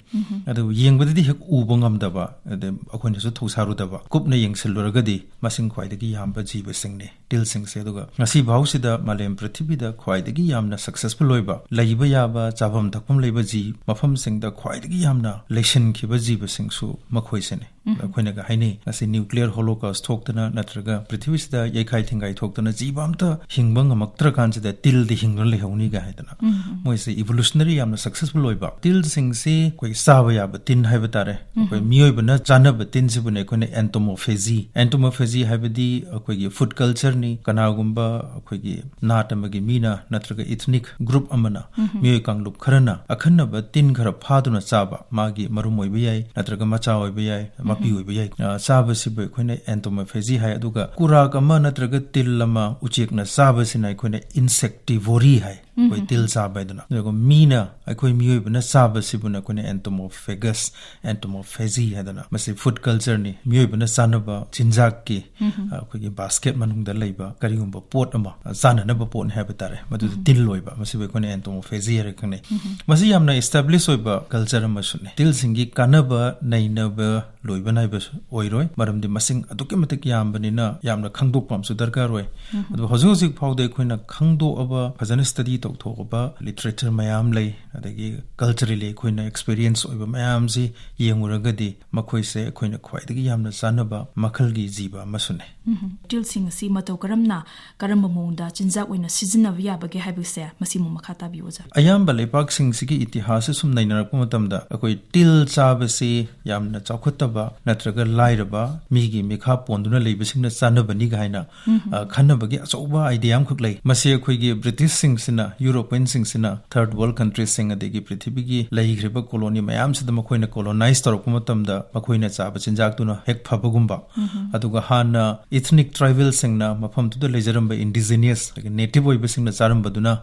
ꯑꯗꯨꯕꯨ ꯌꯦꯡꯕꯗꯗꯤ ꯍꯦꯛ ꯎꯕ ꯉꯝꯗꯕ, ꯑꯗꯩ ꯑꯩꯈꯣꯏꯅꯁꯨ ꯊꯧꯁꯥꯔꯨꯗꯕ, ꯀꯨꯞꯅ ꯌꯦꯡꯁꯤꯜꯂꯨꯔꯒꯗꯤ ꯃꯁꯤꯡ ꯈ꯭ꯋꯥꯏꯗꯒꯤ ꯌꯥꯝꯕ ꯖꯤꯕꯁꯤꯡꯅꯤ ꯇꯤꯜꯁꯤꯡꯁꯦ꯫ ꯑꯗꯨꯒ ꯉꯁꯤ ꯐꯥꯎꯁꯤꯗ ꯃꯥꯂꯦꯝ ꯄ꯭ꯔꯤꯊꯤꯕꯤꯗ ꯈ꯭ꯋꯥꯏꯗꯒꯤ ꯌꯥꯝꯅ successful ꯑꯣꯏꯕ, ꯂꯩꯕ ꯌꯥꯕ, ꯆꯥꯐꯝ ꯊꯛꯐꯝ ꯂꯩꯕ ꯖꯤ ꯃꯐꯝꯁꯤꯡꯗ ꯈ꯭ꯋꯥꯏꯗꯒꯤ ꯌꯥꯝꯅ ꯂꯩꯁꯤꯟꯈꯤꯕ ꯖꯤꯕꯁꯤꯡꯁꯨ ꯃꯈꯣꯏꯁꯤꯅꯤ꯫ ꯑꯩꯈꯣꯏꯅꯒ ꯍꯥꯏꯅꯩ, ꯉꯁꯤ nuclear holocaust ꯊꯣꯛꯇꯅ ꯅꯠꯇ꯭ꯔꯒ ꯄ꯭ꯔꯤꯊꯤꯕꯤꯁꯤꯗ ꯌꯩꯈꯥꯏ ꯊꯤꯡꯒꯥꯏ ꯊꯣꯛꯇꯅ ꯖꯤꯕ ꯑꯝꯇ ꯍꯤꯡꯕ ꯉꯝꯃꯛꯇ꯭ꯔꯀꯥꯟꯁꯤꯗ ꯇꯤꯜꯗꯤ ꯍꯤꯡꯗꯨꯅ ꯂꯩꯍꯧꯅꯤꯒ ꯍꯥꯏꯗꯅ꯫ ꯃꯣꯏꯁꯦ evolutionary ꯌꯥꯝꯅ successful ꯑꯣꯏꯕ꯫ ꯇꯤꯜꯁꯤꯡꯁꯤ ꯑꯩꯈꯣꯏ ꯆꯥꯕ ꯌꯥꯕ ꯇꯤꯟ ꯍꯥꯏꯕ ꯇꯥꯔꯦ꯫ ꯑꯩꯈꯣꯏ ꯃꯤꯑꯣꯏꯕꯅ ꯆꯥꯅꯕ ꯇꯤꯟꯁꯤꯕꯨꯅꯦ ꯑꯩꯈꯣꯏꯅ entomophagy, entomophagy ꯍꯥꯏꯕꯗꯤ ꯑꯩꯈꯣꯏꯒꯤ food culture ꯅꯤ꯫ ꯀꯅꯥꯒꯨꯝꯕ ꯑꯩꯈꯣꯏꯒꯤ ꯅꯥꯠ ꯑꯃꯒꯤ ꯃꯤꯅ ꯅꯠꯇ꯭ꯔꯒ ꯏꯊꯅꯤꯛ ꯒ꯭ꯔꯨꯞ ꯑꯃꯅ, ꯃꯤꯑꯣꯏ ꯀꯥꯡꯂꯨꯞ ꯈꯔꯅ ꯑꯈꯟꯅꯕ ꯇꯤꯟ ꯈꯔ ꯐꯥꯗꯨꯅ ꯆꯥꯕ, ꯃꯥꯒꯤ ꯃꯔꯨꯝ ꯑꯣꯏꯕ ꯌꯥꯏ, ꯅꯠꯇ꯭ꯔꯒ ꯃꯆꯥ ꯑꯣꯏꯕ ꯌꯥꯏ, ꯃꯄꯤ ꯑꯣꯏꯕ ꯌꯥꯏ, ꯑ, ꯆꯥꯕꯁꯤꯕꯨ ꯑꯩꯈꯣꯏꯅ ꯑꯦꯟꯇꯣꯃꯣꯐꯦꯖꯤ ꯍꯥꯏ꯫ ꯑꯗꯨꯒ ꯀꯨꯔꯥꯛ ꯑꯃ ꯅꯠꯇ꯭ꯔꯒ ꯇꯤꯜ ꯑꯃ, ꯎꯆꯦꯛꯅ ꯆꯥꯕꯁꯤꯅ ꯑꯩꯈꯣꯏꯅ ꯏꯟꯁꯦꯛꯇꯤꯚꯣꯔꯤ ꯍꯥꯏ, ꯑꯩꯈꯣꯏ ꯇꯤꯜ ꯆꯥꯕ ꯍꯥꯏꯗꯨꯅ꯫ ꯑꯗꯨꯒ ꯃꯤꯅ, ꯑꯩꯈꯣꯏ ꯃꯤꯑꯣꯏꯕꯅ ꯆꯥꯕꯁꯤꯕꯨꯅ ꯑꯩꯈꯣꯏꯅ ꯑꯦꯟꯇꯣꯃꯣꯐꯦꯒꯁ, ꯑꯦꯟꯇꯣꯃꯣꯐꯦꯖꯤ ꯍꯥꯏꯗꯅ꯫ ꯃꯁꯤ ꯐꯨꯗ ꯀꯜꯆꯔꯅꯤ, ꯃꯤꯑꯣꯏꯕꯅ ꯆꯥꯅꯕ ꯆꯤꯟꯖꯥꯛꯀꯤ, ꯑ, ꯑꯩꯈꯣꯏꯒꯤ ꯕꯥꯁꯀꯦꯠ ꯃꯅꯨꯡꯗ ꯂꯩꯕ ꯀꯔꯤꯒꯨꯝꯕ ꯄꯣꯠ ꯑꯃ, ꯑ, ꯆꯥꯅꯅꯕ ꯄꯣꯠꯅꯤ ꯍꯥꯏꯕ ꯇꯥꯔꯦ, ꯃꯗꯨꯗ ꯇꯤꯜ ꯑꯣꯏꯕ, ꯃꯁꯤꯕꯨ ꯑꯩꯈꯣꯏꯅ ꯑꯦꯟꯇꯣꯃꯣꯐꯦꯖꯤ ꯍꯥꯏꯔꯒ ꯈꯪꯅꯩ꯫ ꯃꯁꯤ ꯌꯥꯝꯅ ꯑꯦꯁꯇꯥꯕ꯭ꯂꯤꯁ ꯑꯣꯏꯕ ꯀꯜꯆꯔ ꯑꯃꯁꯨꯅꯤ꯫ ꯇꯤꯜꯁꯤꯡꯒꯤ ꯀꯥꯟꯅꯕ ꯅꯩꯅꯕ ꯂꯣꯏꯕ ꯅꯥꯏꯕꯁꯨ ꯑꯣꯏꯔꯣꯏ, ꯃꯔꯝꯗꯤ ꯃꯁꯤꯡ ꯑꯗꯨꯛꯀꯤ ꯃꯇꯤꯛ ꯌꯥꯝꯕꯅꯤꯅ ꯌꯥꯝꯅ ꯈꯪꯗꯣꯛꯄ ꯑꯃꯁꯨ ꯗꯔꯀꯥꯔ ꯑꯣꯏ꯫ ꯑꯗꯨꯕꯨ ꯍꯧꯖꯤꯛ ꯍꯧꯖꯤꯛ ꯐꯥꯎꯗ ꯑꯩꯈꯣꯏꯅ ꯈꯪꯗꯣꯛꯑꯕ, ꯐꯖꯅ ꯁ꯭ꯇꯗꯤ ꯇꯧꯊꯣꯛꯑꯕ ꯂꯤꯇꯔꯦꯆꯔ ꯃꯌꯥꯝ ꯂꯩ, ꯑꯗꯒꯤ ꯀꯜꯆꯔꯦꯜꯂꯤ ꯑꯩꯈꯣꯏꯅ ꯑꯦꯛꯁꯄꯤꯔꯤꯌꯦꯟꯁ ꯑꯣꯏꯕ ꯃꯌꯥꯝꯁꯤ ꯌꯦꯡꯉꯨꯔꯒꯗꯤ ꯃꯈꯣꯏꯁꯦ ꯑꯩꯈꯣꯏꯅ ꯈ꯭ꯋꯥꯏꯗꯒꯤ ꯌꯥꯝꯅ ꯆꯥꯅꯕ ꯃꯈꯜꯒꯤ ꯖꯤꯕ ꯑꯃꯁꯨꯅꯤ꯫ ꯎꯝ꯫ ꯇꯤꯜꯁꯤꯡ ꯑꯁꯤ ꯃꯇꯧ ꯀꯔꯝꯅ, ꯀꯔꯝꯕ ꯃꯑꯣꯡꯗ ꯆꯤꯟꯖꯥꯛ ꯑꯣꯏꯅ ꯁꯤꯖꯤꯟꯅꯕ ꯌꯥꯕꯒꯦ ꯍꯥꯏꯕꯁꯦ ꯃꯁꯤ ꯑꯃꯨꯛ ꯃꯈꯥ ꯇꯥꯕꯤꯌꯨ, ꯑꯣꯖꯥ꯫ ꯑꯌꯥꯝꯕ ꯂꯩꯄꯥꯛꯁꯤꯡꯁꯤꯒꯤ ꯏꯇꯤꯍꯥꯁꯁꯦ ꯁꯨꯝ ꯅꯩꯅꯔꯛꯄ ꯃꯇꯝꯗ ꯑꯩꯈꯣꯏ ꯇꯤꯜ ꯆꯥꯕꯁꯤ ꯌꯥꯝꯅ ꯆꯥꯎꯈꯠꯇꯕ ꯅꯠꯇ꯭ꯔꯒ ꯂꯥꯏꯔꯕ, ꯃꯤꯒꯤ ꯃꯤꯈꯥ ꯄꯣꯟꯗꯨꯅ ꯂꯩꯕꯁꯤꯡꯅ ꯆꯥꯅꯕꯅꯤ ꯀꯥꯏꯅ, ꯑ, ꯈꯟꯅꯕꯒꯤ ꯑꯆꯧꯕ ꯑꯥꯏꯗꯤꯌꯥ ꯑꯃꯈꯛ ꯂꯩ꯫ ꯃꯁꯤ ꯑꯩꯈꯣꯏꯒꯤ ꯕ꯭ꯔꯤꯇꯤꯁꯁꯤꯡꯁꯤꯅ, ꯌꯨꯔꯣꯄꯤꯌꯟꯁꯤꯡꯁꯤꯅ ꯊꯔꯗ ꯋꯥꯔꯜꯗ ꯀꯟꯇ꯭ꯔꯤꯁꯤꯡ, ꯑꯗꯒꯤ ꯄ꯭ꯔꯤꯊꯤꯕꯤꯒꯤ ꯂꯩꯈ꯭ꯔꯤꯕ ꯀꯣꯂꯣꯅꯤ ꯃꯌꯥꯝꯁꯤꯗ ꯃꯈꯣꯏꯅ ꯀꯣꯂꯣꯅꯥꯏꯁ ꯇꯧꯔꯛꯄ ꯃꯇꯝꯗ ꯃꯈꯣꯏꯅ ꯆꯥꯕ ꯆꯤꯟꯖꯥꯛꯇꯨꯅ ꯍꯦꯛ ꯐꯕꯒꯨꯝꯕ, ꯑꯗꯨꯒ ꯍꯥꯟꯅ ꯏꯊꯅꯤꯛ ꯇ꯭ꯔꯥꯏꯕꯦꯜꯁꯤꯡꯅ ꯃꯐꯝꯗꯨꯗ ꯂꯩꯖꯔꯝꯕ ꯏꯟꯗꯤꯖꯤꯅꯤꯌꯁ, ꯅꯦꯇꯤꯚ ꯑꯣꯏꯕꯁꯤꯡꯅ ꯆꯥꯔꯝꯕꯗꯨꯅ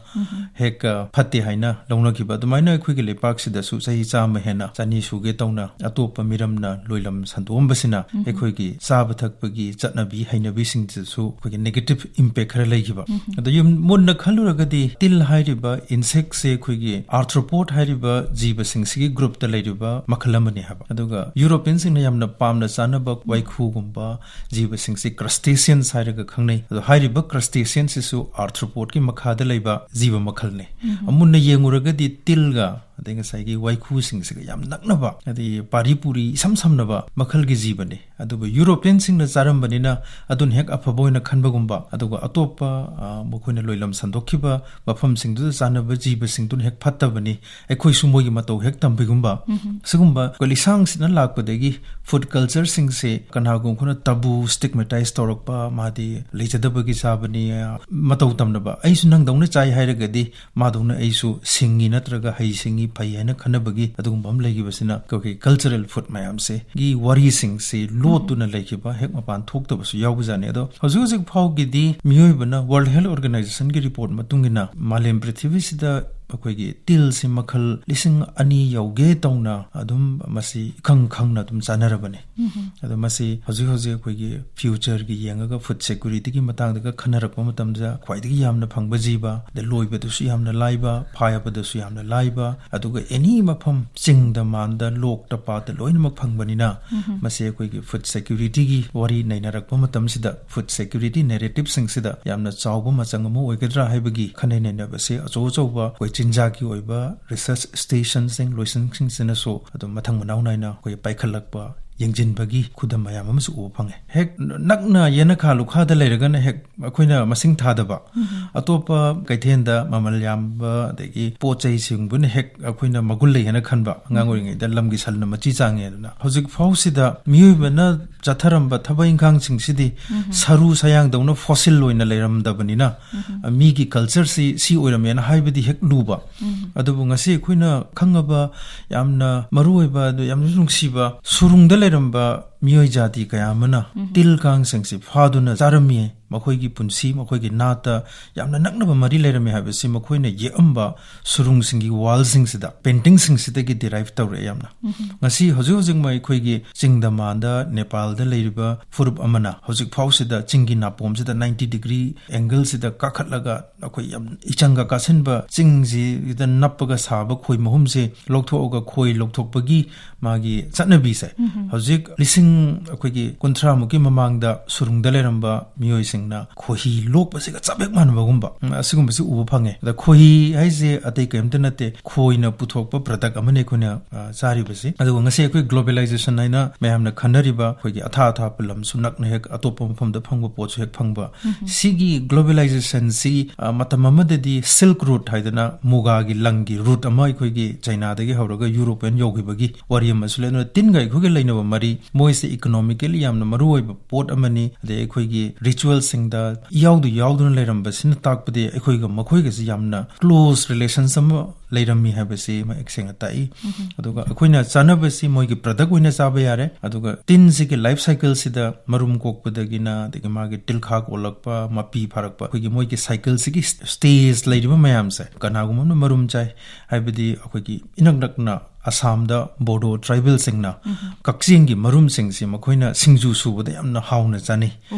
ꯍꯦꯛ, ꯑ, ꯐꯠꯇꯦ ꯍꯥꯏꯅ ꯂꯧꯅꯈꯤꯕ꯫ ꯑꯗꯨꯃꯥꯏꯅ ꯑꯩꯈꯣꯏꯒꯤ ꯂꯩꯄꯥꯛꯁꯤꯗꯁꯨ ꯆꯍꯤ ꯆꯥꯝꯃ ꯍꯦꯟꯅ ꯆꯅꯤ ꯁꯨꯒꯦ ꯇꯧꯅ ꯑꯇꯣꯞꯄ ꯃꯤꯔꯝꯅ ꯂꯣꯏꯂꯝ ꯁꯟꯗꯣꯛꯑꯝꯕꯁꯤꯅ ꯑꯩꯈꯣꯏꯒꯤ ꯆꯥꯕ ꯊꯛꯄꯒꯤ ꯆꯠꯅꯕꯤ ꯍꯩꯅꯕꯤꯁꯤꯡꯁꯤꯗꯁꯨ ꯑꯩꯈꯣꯏꯒꯤ ꯅꯦꯒꯦꯇꯤꯚ ꯏꯝꯄꯦꯛ ꯈꯔ ꯂꯩꯈꯤꯕ꯫ ꯑꯗꯣ ꯌꯨꯝ ꯃꯨꯟꯅ ꯈꯜꯂꯨꯔꯒꯗꯤ ꯇꯤꯜ ꯍꯥꯏꯔꯤꯕ ꯏꯟꯁꯦꯛꯁꯦ ꯑꯩꯈꯣꯏꯒꯤ ꯑꯥꯔꯊ꯭ꯔꯣꯄꯣꯗ ꯍꯥꯏꯔꯤꯕ ꯖꯤꯕꯁꯤꯡꯁꯤꯒꯤ ꯒ꯭ꯔꯨꯞꯇ ꯂꯩꯔꯤꯕ ꯃꯈꯜ ꯑꯃꯅꯤ ꯍꯥꯏꯕ꯫ ꯑꯗꯨꯒ ꯌꯨꯔꯣꯄꯤꯌꯟꯁꯤꯡꯅ ꯌꯥꯝꯅ ꯄꯥꯝꯅ ꯆꯥꯅꯕ ꯋꯥꯏꯈꯨꯒꯨꯝꯕ ꯖꯤꯕꯁꯤꯡꯁꯤ ꯀ꯭ꯔꯁꯇꯦꯁꯤꯌꯟꯁ ꯍꯥꯏꯔꯒ ꯈꯪꯅꯩ꯫ ꯑꯗꯣ ꯍꯥꯏꯔꯤꯕ ꯀ꯭ꯔꯁꯇꯦꯁꯤꯌꯟꯁꯤꯁꯨ ꯑꯥꯔꯊ꯭ꯔꯣꯄꯣꯗꯀꯤ ꯃꯈꯥꯗ ꯂꯩꯕ ꯖꯤꯕ ꯃꯈꯜꯅꯤ꯫ ꯃꯨꯟꯅ ꯌꯦꯡꯉꯨꯔꯒꯗꯤ ꯇꯤꯜꯒ ꯑꯗꯩ ꯉꯁꯥꯏꯒꯤ ꯋꯥꯏꯈꯨꯁꯤꯡꯁꯤꯒ ꯌꯥꯝ ꯅꯛꯅꯕ, ꯍꯥꯏꯗꯤ ꯄꯥꯔꯤ ꯄꯨꯔꯤ ꯏꯁꯝ ꯁꯝꯅꯕ ꯃꯈꯜꯒꯤ ꯖꯤꯕꯅꯤ꯫ ꯑꯗꯨꯕꯨ ꯌꯨꯔꯣꯄꯤꯌꯟꯁꯤꯡꯅ ꯆꯥꯔꯝꯕꯅꯤꯅ ꯑꯗꯨꯅ ꯍꯦꯛ ꯑꯐꯕ ꯑꯣꯏꯅ ꯈꯟꯕꯒꯨꯝꯕ, ꯑꯗꯨꯒ ꯑꯇꯣꯞꯄ, ꯑ, ꯃꯈꯣꯏꯅ ꯂꯣꯏꯂꯝ ꯁꯟꯗꯣꯛꯈꯤꯕ ꯃꯐꯝꯁꯤꯡꯗꯨꯗ ꯆꯥꯅꯕ ꯖꯤꯕꯁꯤꯡꯗꯨꯅ ꯍꯦꯛ ꯐꯠꯇꯕꯅꯤ, ꯑꯩꯈꯣꯏꯁꯨ ꯃꯣꯏꯒꯤ ꯃꯇꯧ ꯍꯦꯛ ꯇꯝꯕꯤꯒꯨꯝꯕ꯫ ꯁꯤꯒꯨꯝꯕ ꯑꯩꯈꯣꯏ ꯂꯤꯁꯥꯡꯁꯤꯠꯅ ꯂꯥꯛꯄꯗꯒꯤ ꯐꯨꯗ ꯀꯜꯆꯔꯁꯤꯡꯁꯦ ꯀꯅꯥꯒꯨꯝꯕ ꯈꯔꯅ ꯇꯕꯨ, ꯁ꯭ꯇꯤꯒꯃꯦꯇꯥꯏꯁ ꯇꯧꯔꯛꯄ, ꯃꯥꯗꯤ ꯂꯩꯖꯗꯕꯒꯤ ꯆꯥꯕꯅꯤ, ꯃꯇꯧ ꯇꯝꯅꯕ, ꯑꯩꯁꯨ ꯅꯪꯗꯧꯅ ꯆꯥꯏ ꯍꯥꯏꯔꯒꯗꯤ ꯃꯥꯗꯧꯅ ꯑꯩꯁꯨ ꯁꯤꯡꯉꯤ ꯅꯠꯇ꯭ꯔꯒ ꯍꯩ ꯁꯤꯡꯉꯤ ꯐꯩ ꯍꯥꯏꯅ ꯈꯟꯅꯕꯒꯤ ꯑꯗꯨꯒꯨꯝꯕ ꯑꯃ ꯂꯩꯈꯤꯕꯁꯤꯅ ꯑꯩꯈꯣꯏꯒꯤ ꯀꯜꯆꯔꯦꯜ ꯐꯨꯗ ꯃꯌꯥꯝꯁꯦ ꯒꯤ ꯋꯥꯔꯤꯁꯤꯡꯁꯤ ꯂꯣꯠꯇꯨꯅ ꯂꯩꯈꯤꯕ, ꯍꯦꯛ ꯃꯄꯥꯟ ꯊꯣꯛꯇꯕꯁꯨ ꯌꯥꯎꯕꯖꯥꯠꯅꯤ꯫ ꯑꯗꯣ ꯍꯧꯖꯤꯛ ꯍꯧꯖꯤꯛ ꯐꯥꯎꯒꯤꯗꯤ ꯃꯤꯑꯣꯏꯕꯅ ꯋꯥꯔꯜꯗ ꯍꯦꯜꯊ ꯑꯣꯔꯒꯅꯥꯏꯖꯦꯁꯟꯒꯤ ꯔꯤꯄꯣꯔꯠ ꯃꯇꯨꯡ ꯏꯟꯅ ꯃꯥꯂꯦꯝ ꯄ꯭ꯔꯤꯊꯤꯕꯤꯁꯤꯗ ꯑꯩꯈꯣꯏꯒꯤ ꯇꯤꯜꯁꯤ ꯃꯈꯜ ꯂꯤꯁꯤꯡ ꯑꯅꯤ ꯌꯧꯒꯦ ꯇꯧꯅ ꯑꯗꯨꯝ ꯃꯁꯤ ꯏꯈꯪ ꯈꯪꯅ ꯑꯗꯨꯝ ꯆꯥꯅꯔꯕꯅꯤ꯫ ꯑꯗꯣ ꯃꯁꯤ ꯍꯧꯖꯤꯛ ꯍꯧꯖꯤꯛ ꯑꯩꯈꯣꯏꯒꯤ ꯐ꯭ꯌꯨꯆꯔꯒꯤ ꯌꯦꯡꯉꯒ ꯐꯨꯗ ꯁꯦꯀ꯭ꯌꯨꯔꯤꯇꯤꯒꯤ ꯃꯇꯥꯡꯗꯒ ꯈꯟꯅꯔꯛꯄ ꯃꯇꯝꯗ ꯈ꯭ꯋꯥꯏꯗꯒꯤ ꯌꯥꯝꯅ ꯐꯪꯕ ꯖꯤꯕ, ꯑꯗꯩ ꯂꯣꯏꯕꯗꯁꯨ ꯌꯥꯝꯅ ꯂꯥꯏꯕ, ꯐꯥꯕꯗꯁꯨ ꯌꯥꯝꯅ ꯂꯥꯏꯕ, ꯑꯗꯨꯒ ꯑꯦꯅꯤ ꯃꯐꯝ, ꯆꯤꯡꯗ ꯃꯥꯟꯗ, ꯂꯣꯛꯇ ꯄꯥꯠꯇ ꯂꯣꯏꯅꯃꯛ ꯐꯪꯕꯅꯤꯅ ꯃꯁꯤ ꯑꯩꯈꯣꯏꯒꯤ ꯐꯨꯗ ꯁꯦꯀ꯭ꯌꯨꯔꯤꯇꯤꯒꯤ ꯋꯥꯔꯤ ꯅꯩꯅꯔꯛꯄ ꯃꯇꯝꯁꯤꯗ ꯐꯨꯗ ꯁꯦꯀ꯭ꯌꯨꯔꯤꯇꯤ ꯅꯦꯔꯦꯇꯤꯞꯁꯤꯡꯁꯤꯗ ꯌꯥꯝꯅ ꯆꯥꯎꯕ ꯃꯆꯪ ꯑꯃ ꯑꯣꯏꯒꯗ꯭ꯔꯥ ꯍꯥꯏꯕꯒꯤ ꯈꯟꯅ ꯅꯩꯅꯕꯁꯦ ꯑꯆꯧ ꯑꯆꯧꯕ ꯑꯩꯈꯣꯏ ꯆꯤꯟꯖꯥꯛꯀꯤ ꯑꯣꯏꯕ ꯔꯤꯁꯔꯆ ꯁ꯭ꯇꯦꯁꯟꯁꯤꯡ, ꯂꯣꯏꯁꯪꯁꯤꯡꯁꯤꯅꯁꯨ ꯑꯗꯨꯝ ꯃꯊꯪ ꯃꯅꯥꯎ ꯅꯥꯏꯅ ꯑꯩꯈꯣꯏ ꯄꯥꯏꯈꯠꯂꯛꯄ ꯌꯦꯡꯁꯤꯟꯕꯒꯤ ꯈꯨꯗꯝ ꯃꯌꯥꯝ ꯑꯃꯁꯨ ꯎꯕ ꯐꯪꯉꯦ꯫ ꯍꯦꯛ ꯅꯛꯅ ꯌꯦꯅꯈꯥ ꯂꯨꯈꯥꯗ ꯂꯩꯔꯒꯅ ꯍꯦꯛ ꯑꯩꯈꯣꯏꯅ ꯃꯁꯤꯡ ꯊꯥꯗꯕ, ꯑꯇꯣꯞꯄ ꯀꯩꯊꯦꯜꯗ ꯃꯃꯜ ꯌꯥꯝꯕ ꯑꯗꯒꯤ ꯄꯣꯠ ꯆꯩꯁꯤꯡꯕꯨꯅ ꯍꯦꯛ ꯑꯩꯈꯣꯏꯅ ꯃꯒꯨꯟ ꯂꯩ ꯍꯥꯏꯅ ꯈꯟꯕ, ꯑꯉꯥꯡ ꯑꯣꯏꯔꯤꯉꯩꯗ ꯂꯝꯒꯤ ꯁꯟꯅ ꯃꯆꯤ ꯆꯥꯡꯉꯦ ꯑꯗꯨꯅ꯫ ꯍꯧꯖꯤꯛ ꯐꯥꯎꯁꯤꯗ ꯃꯤꯑꯣꯏꯕꯅ ꯆꯠꯊꯔꯝꯕ ꯊꯕꯛ ꯏꯪꯈꯥꯡꯁꯤꯡꯁꯤꯗꯤ ꯁꯔꯨ ꯁꯌꯥꯡꯗꯧꯅ ꯐꯣꯁꯤꯜ ꯑꯣꯏꯅ ꯂꯩꯔꯝꯗꯕꯅꯤꯅ, ꯃꯤꯒꯤ ꯀꯜꯆꯔꯁꯤ ꯁꯤ ꯑꯣꯏꯔꯝꯃꯦꯅ ꯍꯥꯏꯕꯗꯤ ꯍꯦꯛ ꯂꯨꯕ꯫ ꯑꯗꯨꯕꯨ ꯉꯁꯤ ꯑꯩꯈꯣꯏꯅ ꯈꯪꯉꯕ ꯌꯥꯝꯅ ꯃꯔꯨꯑꯣꯏꯕ, ꯑꯗꯨ ꯌꯥꯝꯅꯁꯨ ꯅꯨꯡꯁꯤꯕ, ꯁꯨꯔꯨꯡꯗ ꯂꯩꯔꯝꯕ ꯃꯤꯑꯣꯏ ꯖꯥꯇꯤ ꯀꯌꯥ ꯑꯃꯅ ꯇꯤꯜ ꯀꯥꯡꯁꯤꯡꯁꯤ ꯐꯥꯗꯨꯅ ꯆꯥꯔꯝꯃꯤ꯫ ꯃꯈꯣꯏꯒꯤ ꯄꯨꯟꯁꯤ, ꯃꯈꯣꯏꯒꯤ ꯅꯥꯠꯇ ꯌꯥꯝꯅ ꯅꯛꯅꯕ ꯃꯔꯤ ꯂꯩꯔꯝꯃꯤ ꯍꯥꯏꯕꯁꯤ ꯃꯈꯣꯏꯅ ꯌꯦꯛꯑꯝꯕ ꯁꯨꯔꯨꯡꯁꯤꯡꯒꯤ ꯋꯥꯜꯁꯤꯡꯁꯤꯗ, ꯄꯦꯟꯇꯤꯡꯁꯤꯡꯁꯤꯗꯒꯤ ꯗꯤꯔꯥꯏꯚ ꯇꯧꯔꯛꯑꯦ ꯌꯥꯝꯅ꯫ ꯉꯁꯤ ꯍꯧꯖꯤꯛ ꯍꯧꯖꯤꯛꯃꯛ ꯑꯩꯈꯣꯏꯒꯤ ꯆꯤꯡꯗ ꯃꯥꯟꯗ ꯅꯦꯄꯥꯜꯗ ꯂꯩꯔꯤꯕ ꯐꯨꯔꯨꯞ ꯑꯃꯅ ꯍꯧꯖꯤꯛ ꯐꯥꯎꯁꯤꯗ ꯆꯤꯡꯒꯤ ꯅꯥꯄꯣꯝꯁꯤꯗ ꯅꯥꯏꯟꯇꯤ ꯗꯤꯒ꯭ꯔꯤ ꯑꯦꯡꯒꯜꯁꯤꯗ ꯀꯥꯈꯠꯂꯒ ꯑꯩꯈꯣꯏ ꯌꯥꯝ ꯏꯆꯪꯒ ꯀꯥꯁꯤꯟꯕ ꯆꯤꯡꯁꯤꯗ ꯅꯞꯄꯒ ꯁꯥꯕ ꯈꯣꯏ ꯃꯍꯨꯝꯁꯦ ꯂꯧꯊꯣꯛꯑꯒ ꯈꯣꯏ ꯂꯧꯊꯣꯛꯄꯒꯤ ꯃꯥꯒꯤ ꯆꯠꯅꯕꯤꯁꯦ ꯍꯧꯖꯤꯛ ꯂꯤꯁꯤꯡ ꯎꯝ, ꯑꯩꯈꯣꯏꯒꯤ ꯀꯨꯟꯊ꯭ꯔꯥꯃꯨꯛꯀꯤ ꯃꯃꯥꯡꯗ ꯁꯨꯔꯨꯡꯗ ꯂꯩꯔꯝꯕ ꯃꯤꯑꯣꯏꯁꯤꯡꯅ ꯈꯣꯏꯍꯤ ꯂꯣꯛꯄꯁꯤꯒ ꯆꯞ ꯍꯦꯛ ꯃꯥꯟꯅꯕꯒꯨꯝꯕ, ꯎꯝ, ꯑꯁꯤꯒꯨꯝꯕꯁꯤ ꯎꯕ ꯐꯪꯉꯦ꯫ ꯑꯗ ꯈꯣꯏꯍꯤ ꯍꯥꯏꯁꯦ ꯑꯇꯩ ꯀꯔꯤꯝꯇ ꯅꯠꯇꯦ, ꯈꯣꯏꯅ ꯄꯨꯊꯣꯛꯄ product ꯑꯃꯅꯤ ꯑꯩꯈꯣꯏꯅ, ꯑ, ꯆꯥꯔꯤꯕꯁꯤ꯫ ꯑꯗꯨꯒ ꯉꯁꯤ ꯑꯩꯈꯣꯏ globalization ꯍꯥꯏꯅ ꯃꯌꯥꯝꯅ ꯈꯟꯅꯔꯤꯕ ꯑꯩꯈꯣꯏꯒꯤ ꯑꯊꯥ ꯑꯊꯥꯞꯄ ꯂꯝꯁꯨ ꯅꯛꯅ ꯍꯦꯛ ꯑꯇꯣꯞꯄ ꯃꯐꯝꯗ ꯐꯪꯕ ꯄꯣꯠꯁꯨ ꯍꯦꯛ ꯐꯪꯕ, ꯁꯤꯒꯤ globalizationꯁꯤ, ꯑ, ꯃꯇꯝ ꯑꯃꯗꯗꯤ Silk Route ꯍꯥꯏꯗꯅ ꯃꯨꯒꯥꯒꯤ ꯂꯪꯒꯤ route ꯑꯃ ꯑꯩꯈꯣꯏꯒꯤ ꯆꯩꯅꯥꯗꯒꯤ ꯍꯧꯔꯒ ꯌꯨꯔꯣꯞ ꯌꯧꯈꯤꯕꯒꯤ ꯋꯥꯔꯤ ꯑꯃꯁꯨ ꯂꯩ꯫ ꯑꯗꯨꯅ ꯇꯤꯟꯒ ꯑꯩꯈꯣꯏꯒ ꯂꯩꯅꯕ ꯃꯔꯤ, ꯃꯣꯏꯁꯦ economically ꯌꯥꯝꯅ ꯃꯔꯨ ꯑꯣꯏꯕ ꯄꯣꯠ ꯑꯃꯅꯤ꯫ ꯑꯗꯩ ꯑꯩꯈꯣꯏꯒꯤ ritualꯁꯤꯡꯗ ꯏꯌꯥꯎꯗ ꯌꯥꯎꯗꯨꯅ ꯂꯩꯔꯝꯕꯁꯤꯅ ꯇꯥꯛꯄꯗꯤ ꯑꯩꯈꯣꯏꯒ ꯃꯈꯣꯏꯒꯁꯤ ꯌꯥꯝꯅ close relations ꯑꯃ ꯂꯩꯔꯝꯃꯤ ꯍꯥꯏꯕꯁꯤ ꯃꯌꯦꯛ ꯁꯦꯡꯅ ꯇꯥꯛꯏ꯫ ꯑꯗꯨꯒ ꯑꯩꯈꯣꯏꯅ ꯆꯥꯅꯕꯁꯤ ꯃꯣꯏꯒꯤ product ꯑꯣꯏꯅ ꯆꯥꯕ ꯌꯥꯔꯦ꯫ ꯑꯗꯨꯒ ꯇꯤꯟꯁꯤꯒꯤ life cycleꯁꯤꯗ ꯃꯔꯨꯝ ꯀꯣꯛꯄꯗꯒꯤꯅ ꯑꯗꯒꯤ ꯃꯥꯒꯤ ꯇꯤꯜꯈꯥꯛ ꯑꯣꯜꯂꯛꯄ, ꯃꯄꯤ ꯐꯥꯔꯛꯄ, ꯑꯩꯈꯣꯏꯒꯤ ꯃꯣꯏꯒꯤ cycleꯁꯤꯒꯤ stage ꯂꯩꯔꯤꯕ ꯃꯌꯥꯝꯁꯦ, ꯀꯅꯥꯒꯨꯝꯕ ꯑꯃꯅ ꯃꯔꯨꯝ ꯆꯥꯏ ꯍꯥꯏꯕꯗꯤ ꯑꯩꯈꯣꯏꯒꯤ ꯏꯅꯛ ꯅꯛꯅ ꯑꯁꯥꯝꯗ ꯕꯣꯗꯣ tribalꯁꯤꯡꯅ ꯀꯛꯆꯦꯡꯒꯤ ꯃꯔꯨꯝꯁꯤꯡꯁꯤ ꯃꯈꯣꯏꯅ ꯁꯤꯡꯖꯨ ꯁꯨꯕꯗ ꯌꯥꯝꯅ ꯍꯥꯎꯅ ꯆꯥꯅꯩ꯫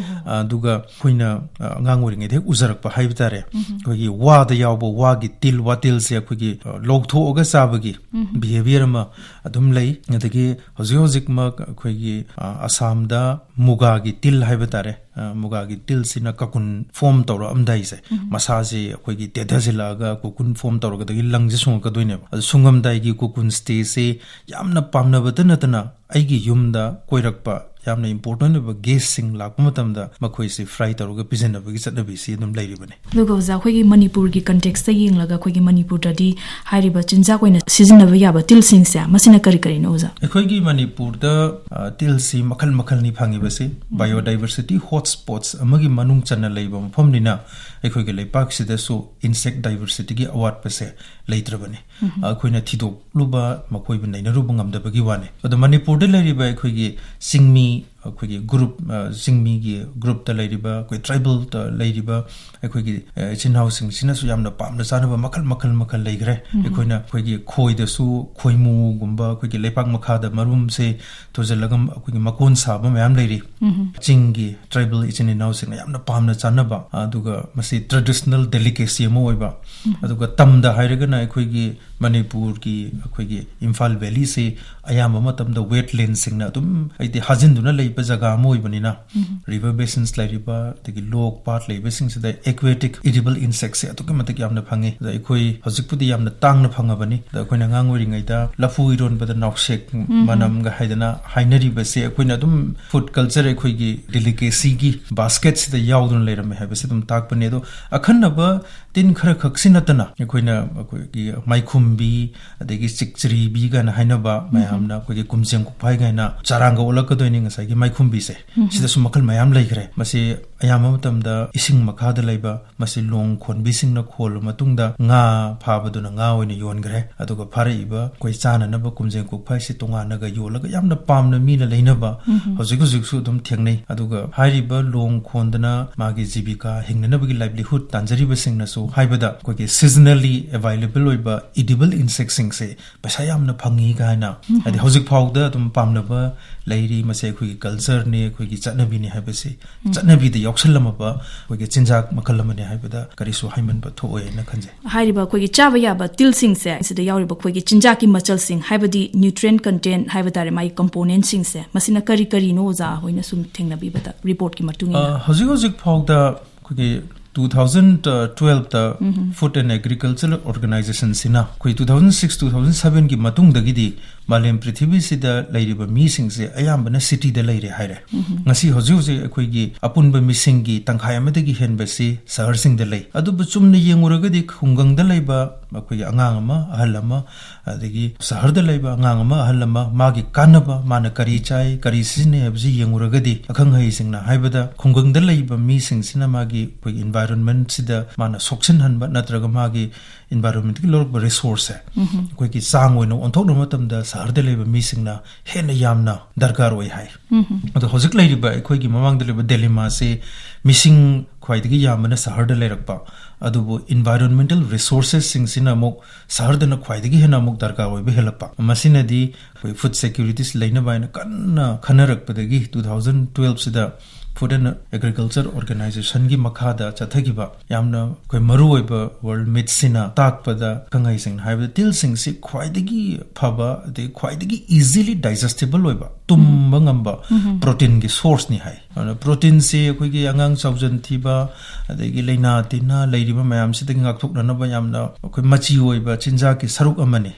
ꯑꯗꯨꯒ ꯑꯩꯈꯣꯏꯅ, ꯑ, ꯑꯉꯥꯡ ꯑꯣꯏꯔꯤꯉꯩꯗ ꯍꯦꯛ ꯎꯖꯔꯛꯄ ꯍꯥꯏꯕ ꯇꯥꯔꯦ, ꯑꯩꯈꯣꯏꯒꯤ ꯋꯥꯗ ꯌꯥꯎꯕ ꯋꯥꯒꯤ ꯇꯤꯜ, ꯋꯥꯇꯤꯜꯁꯦ ꯑꯩꯈꯣꯏꯒꯤ, ꯑ, ꯂꯧꯊꯣꯛꯑꯒ ꯆꯥꯕꯒꯤ behaviour ꯑꯃ ꯑꯗꯨꯝ ꯂꯩ꯫ ꯑꯗꯒꯤ ꯍꯧꯖꯤꯛ ꯍꯧꯖꯤꯛꯃꯛ ꯑꯩꯈꯣꯏꯒꯤ, ꯑ, ꯑꯁꯥꯝꯗ ꯃꯨꯒꯥꯒꯤ ꯇꯤꯜ ꯍꯥꯏꯕ ꯇꯥꯔꯦ, ꯑ, ꯃꯨꯒꯥꯒꯤ ꯇꯤꯜꯁꯤꯅ ꯀꯀꯨꯟ form ꯇꯧꯔꯛꯑꯝꯗꯥꯏꯁꯦ, ꯃꯁꯥꯁꯤ ꯑꯩꯈꯣꯏꯒꯤ ꯇꯦꯊꯁꯤꯜꯂꯛꯑꯒ ꯀꯀꯨꯟ form ꯇꯧꯔꯒꯗꯒꯤ ꯂꯪꯁꯦ ꯁꯨꯡꯉꯛꯀꯗꯣꯏꯅꯦꯕ꯫ ꯑꯗꯨ ꯁꯨꯡꯉꯝꯗꯥꯏꯒꯤ ꯀꯀꯨꯟ stageꯁꯤ ꯌꯥꯝꯅ ꯄꯥꯝꯅꯕꯇ ꯅꯠꯇꯅ ꯑꯩꯒꯤ ꯌꯨꯝꯗ ꯀꯣꯏꯔꯛꯄ ꯌꯥꯝꯅ important ꯑꯣꯏꯕ guestꯁꯤꯡ ꯂꯥꯛꯄ ꯃꯇꯝꯗ ꯃꯈꯣꯏꯁꯤ fry ꯇꯧꯔꯒ ꯄꯤꯖꯅꯕꯒꯤ ꯆꯠꯅꯕꯤꯁꯤ ꯑꯗꯨꯝ ꯂꯩꯔꯤꯕꯅꯤ꯫ ꯑꯗꯨꯒ ꯑꯣꯖꯥ, ꯑꯩꯈꯣꯏꯒꯤ ꯃꯅꯤꯄꯨꯔꯒꯤ contextꯇ ꯌꯦꯡꯂꯒ ꯑꯩꯈꯣꯏꯒꯤ ꯃꯅꯤꯄꯨꯔꯗꯗꯤ ꯍꯥꯏꯔꯤꯕ ꯆꯤꯟꯖꯥꯛ ꯑꯣꯏꯅ ꯁꯤꯖꯤꯟꯅꯕ ꯌꯥꯕ ꯇꯤꯜꯁꯤꯡꯁꯦ, ꯃꯁꯤꯅ ꯀꯔꯤ ꯀꯔꯤꯅꯣ ꯑꯣꯖꯥ? ꯑꯩꯈꯣꯏꯒꯤ ꯃꯅꯤꯄꯨꯔꯗ, ꯑ, ꯇꯤꯜꯁꯤ ꯃꯈꯜ ꯃꯈꯜꯅꯤ ꯐꯪꯉꯤꯕꯁꯤ꯫ Biodiversity hotspots ꯑꯃꯒꯤ ꯃꯅꯨꯡ ꯆꯟꯅ ꯂꯩꯕ ꯃꯐꯝꯅꯤꯅ ꯑꯩꯈꯣꯏꯒꯤ ꯂꯩꯄꯥꯛꯁꯤꯗꯁꯨ insect diversityꯒꯤ ꯑꯋꯥꯠꯄꯁꯦ ꯂꯩꯇ꯭ꯔꯕꯅꯤ꯫ ꯑꯩꯈꯣꯏꯅ ꯊꯤꯗꯣꯛꯂꯨꯕ, ꯃꯈꯣꯏꯕꯨ ꯅꯩꯅꯔꯨꯕ ꯉꯝꯗꯕꯒꯤ ꯋꯥꯅꯤ꯫ ꯑꯗꯣ ꯃꯅꯤꯄꯨꯔꯗ ꯂꯩꯔꯤꯕ ꯑꯩꯈꯣꯏꯒꯤ ꯆꯤꯡꯃꯤ, ꯑꯩꯈꯣꯏꯒꯤ ꯒ꯭ꯔꯨꯞ, ꯑ, ꯆꯤꯡꯃꯤꯒꯤ ꯒ꯭ꯔꯨꯞꯇ ꯂꯩꯔꯤꯕ, ꯑꯩꯈꯣꯏ ꯇ꯭ꯔꯥꯏꯕꯦꯜꯗ ꯂꯩꯔꯤꯕ ꯑꯩꯈꯣꯏꯒꯤ, ꯑ, ꯏꯆꯤꯟ ꯏꯅꯥꯎꯁꯤꯡꯁꯤꯅꯁꯨ ꯌꯥꯝꯅ ꯄꯥꯝꯅ ꯆꯥꯅꯕ ꯃꯈꯜ, ꯃꯈꯜ, ꯃꯈꯜ ꯂꯩꯈ꯭ꯔꯦ꯫ ꯎꯝ꯫ ꯑꯩꯈꯣꯏꯅ ꯑꯩꯈꯣꯏꯒꯤ ꯈꯣꯏꯗꯁꯨ ꯈꯣꯏꯃꯨꯒꯨꯝꯕ, ꯑꯩꯈꯣꯏꯒꯤ ꯂꯩꯄꯥꯛ ꯃꯈꯥꯗ ꯃꯔꯨꯝꯁꯦ ꯊꯨꯖꯤꯜꯂꯒ ꯑꯩꯈꯣꯏꯒꯤ ꯃꯀꯣꯟ ꯁꯥꯕ ꯃꯌꯥꯝ ꯂꯩꯔꯤ꯫ ꯎꯝ꯫ ꯆꯤꯡꯒꯤ ꯇ꯭ꯔꯥꯏꯕꯦꯜ ꯏꯆꯤꯟ ꯏꯅꯥꯎꯁꯤꯡꯅ ꯌꯥꯝꯅ ꯄꯥꯝꯅ ꯆꯥꯅꯕ, ꯑꯗꯨꯒ ꯃꯁꯤ traditional delicacy ꯑꯃ ꯑꯣꯏꯕ꯫ ꯎꯝ꯫ ꯑꯗꯨꯒ ꯇꯝꯗ ꯍꯥꯏꯔꯒꯅ ꯑꯩꯈꯣꯏꯒꯤ ꯃꯅꯤꯄꯨꯔꯒꯤ, ꯑꯩꯈꯣꯏꯒꯤ ꯏꯝꯐꯥꯜ ꯚꯦꯂꯤꯁꯤ ꯑꯌꯥꯝꯕ ꯃꯇꯝꯗ ꯋꯦꯠꯂꯦꯟꯁꯤꯡꯅ ꯑꯗꯨꯝ, ꯍꯥꯏꯗꯤ, ꯍꯥꯖꯤꯟꯗꯨꯅ ꯂꯩꯕ ꯖꯒꯥ ꯑꯃ ꯑꯣꯏꯕꯅꯤꯅ, ꯎꯝ꯫ River basins ꯂꯩꯔꯤꯕ, ꯑꯗꯒꯤ ꯂꯣꯛ ꯄꯥꯠ ꯂꯩꯕꯁꯤꯡꯁꯤꯗ aquatic edible insectꯁꯦ ꯑꯗꯨꯛꯀꯤ ꯃꯇꯤꯛ ꯌꯥꯝꯅ ꯐꯪꯉꯤ꯫ ꯑꯗ ꯑꯩꯈꯣꯏ ꯍꯧꯖꯤꯛꯄꯨꯗꯤ ꯌꯥꯝꯅ ꯇꯥꯡꯅ ꯐꯪꯉꯕꯅꯤ꯫ ꯑꯗ ꯑꯩꯈꯣꯏꯅ ꯑꯉꯥꯡ ꯑꯣꯏꯔꯤꯉꯩꯗ ꯂꯐꯨ ꯏꯔꯣꯟꯕꯗ ꯅꯥꯎꯁꯦꯛ ꯎꯝ꯫ ꯃꯅꯝꯒ ꯍꯥꯏꯗꯅ ꯍꯥꯏꯅꯔꯤꯕꯁꯦ, ꯑꯩꯈꯣꯏꯅ ꯑꯗꯨꯝ food culture, ꯑꯩꯈꯣꯏꯒꯤ delicacyꯒꯤ basketꯁꯤꯗ ꯌꯥꯎꯗꯨꯅ ꯂꯩꯔꯝꯃꯦ ꯍꯥꯏꯕꯁꯤ ꯑꯗꯨꯝ ꯇꯥꯛꯄꯅꯦ꯫ ꯑꯗꯣ ꯑꯈꯟꯅꯕ ꯇꯤꯟ ꯈꯔ ꯈꯛꯁꯤ ꯅꯠꯇꯅ ꯑꯩꯈꯣꯏꯅ, ꯑꯩꯈꯣꯏꯒꯤ ꯃꯥꯏꯈꯨꯝꯕꯤ, ꯑꯗꯒꯤ ꯆꯤꯛꯆ꯭ꯔꯤꯕꯤ ꯀꯥꯏꯅ ꯍꯥꯏꯅꯕ, ꯎꯝ꯫ ꯃꯌꯥꯝꯅ ꯑꯩꯈꯣꯏꯒꯤ ꯀꯨꯝꯖꯦꯡ ꯀꯣꯛꯐꯥꯏ ꯀꯥꯏꯅ ꯆꯔꯥꯡꯒ ꯑꯣꯜꯂꯛꯀꯗꯣꯏꯅꯤ ꯉꯁꯥꯏꯒꯤ ꯃꯥꯏꯈꯨꯝꯕꯤꯁꯦ꯫ ꯎꯝ꯫ ꯁꯤꯗꯁꯨ ꯃꯈꯜ ꯃꯌꯥꯝ ꯂꯩꯈ꯭ꯔꯦ꯫ ꯃꯁꯤ ꯑꯌꯥꯝꯕ ꯃꯇꯝꯗ ꯏꯁꯤꯡ ꯃꯈꯥꯗ ꯂꯩꯕ, ꯃꯁꯤ ꯂꯣꯡ ꯈꯣꯟꯕꯤꯁꯤꯡꯅ ꯈꯣꯜꯂ ꯃꯇꯨꯡꯗ ꯉꯥ ꯐꯥꯕꯗꯨꯅ ꯉꯥ ꯑꯣꯏꯅ ꯌꯣꯟꯈ꯭ꯔꯦ꯫ ꯑꯗꯨꯒ ꯐꯥꯔꯛꯏꯕ ꯑꯩꯈꯣꯏ ꯆꯥꯅꯅꯕ ꯀꯨꯝꯖꯦꯡ ꯀꯣꯛꯐꯥꯏꯁꯤ ꯇꯣꯉꯥꯟꯅꯒ ꯌꯣꯜꯂꯒ ꯌꯥꯝꯅ ꯄꯥꯝꯅ ꯃꯤꯅ ꯂꯩꯅꯕ ꯎꯝ꯫ ꯍꯧꯖꯤꯛ ꯍꯧꯖꯤꯛꯁꯨ ꯑꯗꯨꯝ ꯊꯦꯡꯅꯩ꯫ ꯑꯗꯨꯒ ꯍꯥꯏꯔꯤꯕ ꯂꯣꯡ ꯈꯣꯟꯗꯅ ꯃꯥꯒꯤ ꯖꯤꯕꯤꯀꯥ ꯍꯤꯡꯅꯅꯕꯒꯤ livelihood ꯇꯥꯟꯖꯔꯤꯕꯁꯤꯡꯅꯁꯨ ꯍꯥꯏꯕꯗ ꯑꯩꯈꯣꯏꯒꯤ seasonally available ꯑꯣꯏꯕ edible insectꯁꯤꯡꯁꯦ ꯄꯩꯁꯥ ꯌꯥꯝꯅ ꯐꯪꯉꯤ ꯀꯥꯏꯅ, ꯎꯝ꯫ ꯍꯥꯏꯗꯤ ꯍꯧꯖꯤꯛ ꯐꯥꯎꯗ ꯑꯗꯨꯝ ꯄꯥꯝꯅꯕ ꯂꯩꯔꯤ꯫ ꯃꯁꯤ ꯑꯩꯈꯣꯏꯒꯤ cultureꯅꯤ, ꯑꯩꯈꯣꯏꯒꯤ ꯆꯠꯅꯕꯤꯅꯤ ꯍꯥꯏꯕꯁꯤ ꯎꯝ꯫ ꯆꯠꯅꯕꯤꯗ ꯌꯥꯎꯁꯜꯂꯝꯃꯕ ꯑꯩꯈꯣꯏꯒꯤ ꯆꯤꯟꯖꯥꯛ ꯃꯈꯜ ꯑꯃꯅꯤ ꯍꯥꯏꯕꯗ ꯀꯔꯤꯁꯨ ꯍꯥꯏꯃꯟꯕ ꯊꯣꯛꯑꯣꯏꯅ ꯈꯟꯖꯩ꯫ ꯍꯥꯏꯔꯤꯕ ꯑꯩꯈꯣꯏꯒꯤ ꯆꯥꯕ ꯌꯥꯕ ꯇꯤꯜꯁꯤꯡꯁꯦ, ꯁꯤꯗ ꯌꯥꯎꯔꯤꯕ ꯑꯩꯈꯣꯏꯒꯤ ꯆꯤꯟꯖꯥꯛꯀꯤ ꯃꯆꯜꯁꯤꯡ, ꯍꯥꯏꯕꯗꯤ nutrient content ꯍꯥꯏꯕ ꯇꯥꯔꯦ, ꯃꯥꯒꯤ componentꯁꯤꯡꯁꯦ, ꯃꯁꯤꯅ ꯀꯔꯤ ꯀꯔꯤꯅꯣ, ꯑꯣꯖꯥ ꯍꯣꯏꯅ ꯁꯨꯝ ꯊꯦꯡꯅꯕꯤꯕꯗ, reportꯀꯤ ꯃꯇꯨꯡ ꯏꯟꯅ? ꯑ, ꯍꯧꯖꯤꯛ ꯍꯧꯖꯤꯛ ꯐꯥꯎꯗ ꯑꯩꯈꯣꯏꯒꯤ two thousand twelveꯇ um. Food and Agriculture Organizationꯁꯤꯅ ꯑꯩꯈꯣꯏ two thousand six, two thousand sevenꯒꯤ ꯃꯇꯨꯡꯗꯒꯤꯗꯤ ꯃꯥꯂꯦꯝ ꯄ꯭ꯔꯤꯊꯤꯕꯤꯁꯤꯗ ꯂꯩꯔꯤꯕ ꯃꯤꯁꯤꯡꯁꯦ ꯑꯌꯥꯝꯕꯅ cityꯗ ꯂꯩꯔꯦ ꯍꯥꯏꯔꯦ꯫ ꯎꯝ꯫ ꯉꯁꯤ ꯍꯧꯖꯤꯛ ꯍꯧꯖꯤꯛ ꯑꯩꯈꯣꯏꯒꯤ ꯑꯄꯨꯟꯕ ꯃꯤꯁꯤꯡꯒꯤ ꯇꯪꯈꯥꯏ ꯑꯃꯗꯒꯤ ꯍꯦꯟꯕꯁꯤ ꯁꯍꯔꯁꯤꯡꯗ ꯂꯩ꯫ ꯑꯗꯨꯕꯨ ꯆꯨꯝꯅ ꯌꯦꯡꯉꯨꯔꯒꯗꯤ ꯈꯨꯡꯒꯪꯗ ꯂꯩꯕ ꯑꯩꯈꯣꯏꯒꯤ ꯑꯉꯥꯡ ꯑꯃ, ꯑꯍꯜ ꯑꯃ, ꯑꯗꯒꯤ ꯁꯍꯔꯗ ꯂꯩꯕ ꯑꯉꯥꯡ ꯑꯃ, ꯑꯍꯜ ꯑꯃ, ꯃꯥꯒꯤ ꯀꯥꯟꯅꯕ, ꯃꯥꯅ ꯀꯔꯤ ꯆꯥꯏ, ꯀꯔꯤ ꯁꯤꯖꯤꯟꯅꯩ ꯍꯥꯏꯕꯁꯤ ꯌꯦꯡꯉꯨꯔꯒꯗꯤ, ꯑꯈꯪ ꯑꯍꯩꯁꯤꯡꯅ ꯍꯥꯏꯕꯗ ꯈꯨꯡꯒꯪꯗ ꯂꯩꯕ ꯃꯤꯁꯤꯡꯁꯤꯅ ꯃꯥꯒꯤ ꯑꯩꯈꯣꯏꯒꯤ environment ꯁꯤꯗ ꯃꯥꯅ ꯁꯣꯛꯆꯤꯟꯍꯟꯕ ꯅꯠꯇ꯭ꯔꯒ ꯃꯥꯒꯤ environment ꯇꯒꯤ ꯂꯧꯔꯛꯄ resource ꯁꯦ ꯑꯩꯈꯣꯏꯒꯤ ꯆꯥꯡ ꯑꯣꯏꯅ ꯑꯣꯟꯊꯣꯛꯅꯕ ꯃꯇꯝꯗ ꯁꯍꯔꯗ ꯂꯩꯕ ꯃꯤꯁꯤꯡꯅ ꯍꯦꯟꯅ ꯌꯥꯝꯅ ꯗꯔꯀꯥꯔ ꯑꯣꯏ ꯍꯥꯏ꯫ ꯑꯗꯣ ꯍꯧꯖꯤꯛ ꯂꯩꯔꯤꯕ ꯑꯩꯈꯣꯏꯒꯤ ꯃꯃꯥꯡꯗ ꯂꯩꯕ dilemma ꯁꯦ, ꯃꯤꯁꯤꯡ ꯈ꯭ꯋꯥꯏꯗꯒꯤ ꯌꯥꯝꯕꯅ ꯁꯍꯔꯗ ꯂꯩꯔꯛꯄ, ꯑꯗꯨꯕꯨ environmental resources ꯁꯤꯡꯁꯤꯅ ꯑꯃꯨꯛ ꯁꯍꯔꯗꯅ ꯈ꯭ꯋꯥꯏꯗꯒꯤ ꯍꯦꯟꯅ ꯑꯃꯨꯛ ꯗꯔꯀꯥꯔ ꯑꯣꯏꯕ ꯍꯦꯜꯂꯛꯄ꯫ ꯃꯁꯤꯅꯗꯤ ꯑꯩꯈꯣꯏ food security ꯁꯤ ꯂꯩꯅꯕ ꯍꯥꯏꯅ ꯀꯟꯅ ꯈꯟꯅꯔꯛꯄꯗꯒꯤ two thousand twelve ꯁꯤꯗ Food and Agriculture Organization ꯒꯤ ꯃꯈꯥꯗ ꯆꯠꯊꯈꯤꯕ ꯌꯥꯝꯅ ꯑꯩꯈꯣꯏ ꯃꯔꯨꯑꯣꯏꯕ World Meet ꯁꯤꯅ ꯇꯥꯛꯄꯗ, ꯑꯈꯪ ꯑꯍꯩꯁꯤꯡꯅ ꯍꯥꯏꯕꯗ, ꯇꯤꯜꯁꯤꯡꯁꯤ ꯈ꯭ꯋꯥꯏꯗꯒꯤ ꯐꯕ, ꯑꯗꯩ ꯈ꯭ꯋꯥꯏꯗꯒꯤ easily digestible ꯑꯣꯏꯕ, ꯇꯨꯝꯕ ꯉꯝꯕ protein ꯒꯤ source ꯅꯤ ꯍꯥꯏ꯫ ꯑꯗꯨꯅ protein ꯁꯤ ꯑꯩꯈꯣꯏꯒꯤ ꯑꯉꯥꯡ ꯆꯥꯎꯖꯟ ꯊꯤꯕ, ꯑꯗꯒꯤ ꯂꯥꯏꯅꯥ ꯇꯤꯟꯅꯥ ꯂꯩꯔꯤꯕ ꯃꯌꯥꯝꯁꯤꯗꯒꯤ ꯉꯥꯛꯊꯣꯛꯅꯅꯕ ꯌꯥꯝꯅ ꯑꯩꯈꯣꯏ ꯃꯆꯤ ꯑꯣꯏꯕ ꯆꯤꯟꯖꯥꯛꯀꯤ ꯁꯔꯨꯛ ꯑꯃꯅꯤ꯫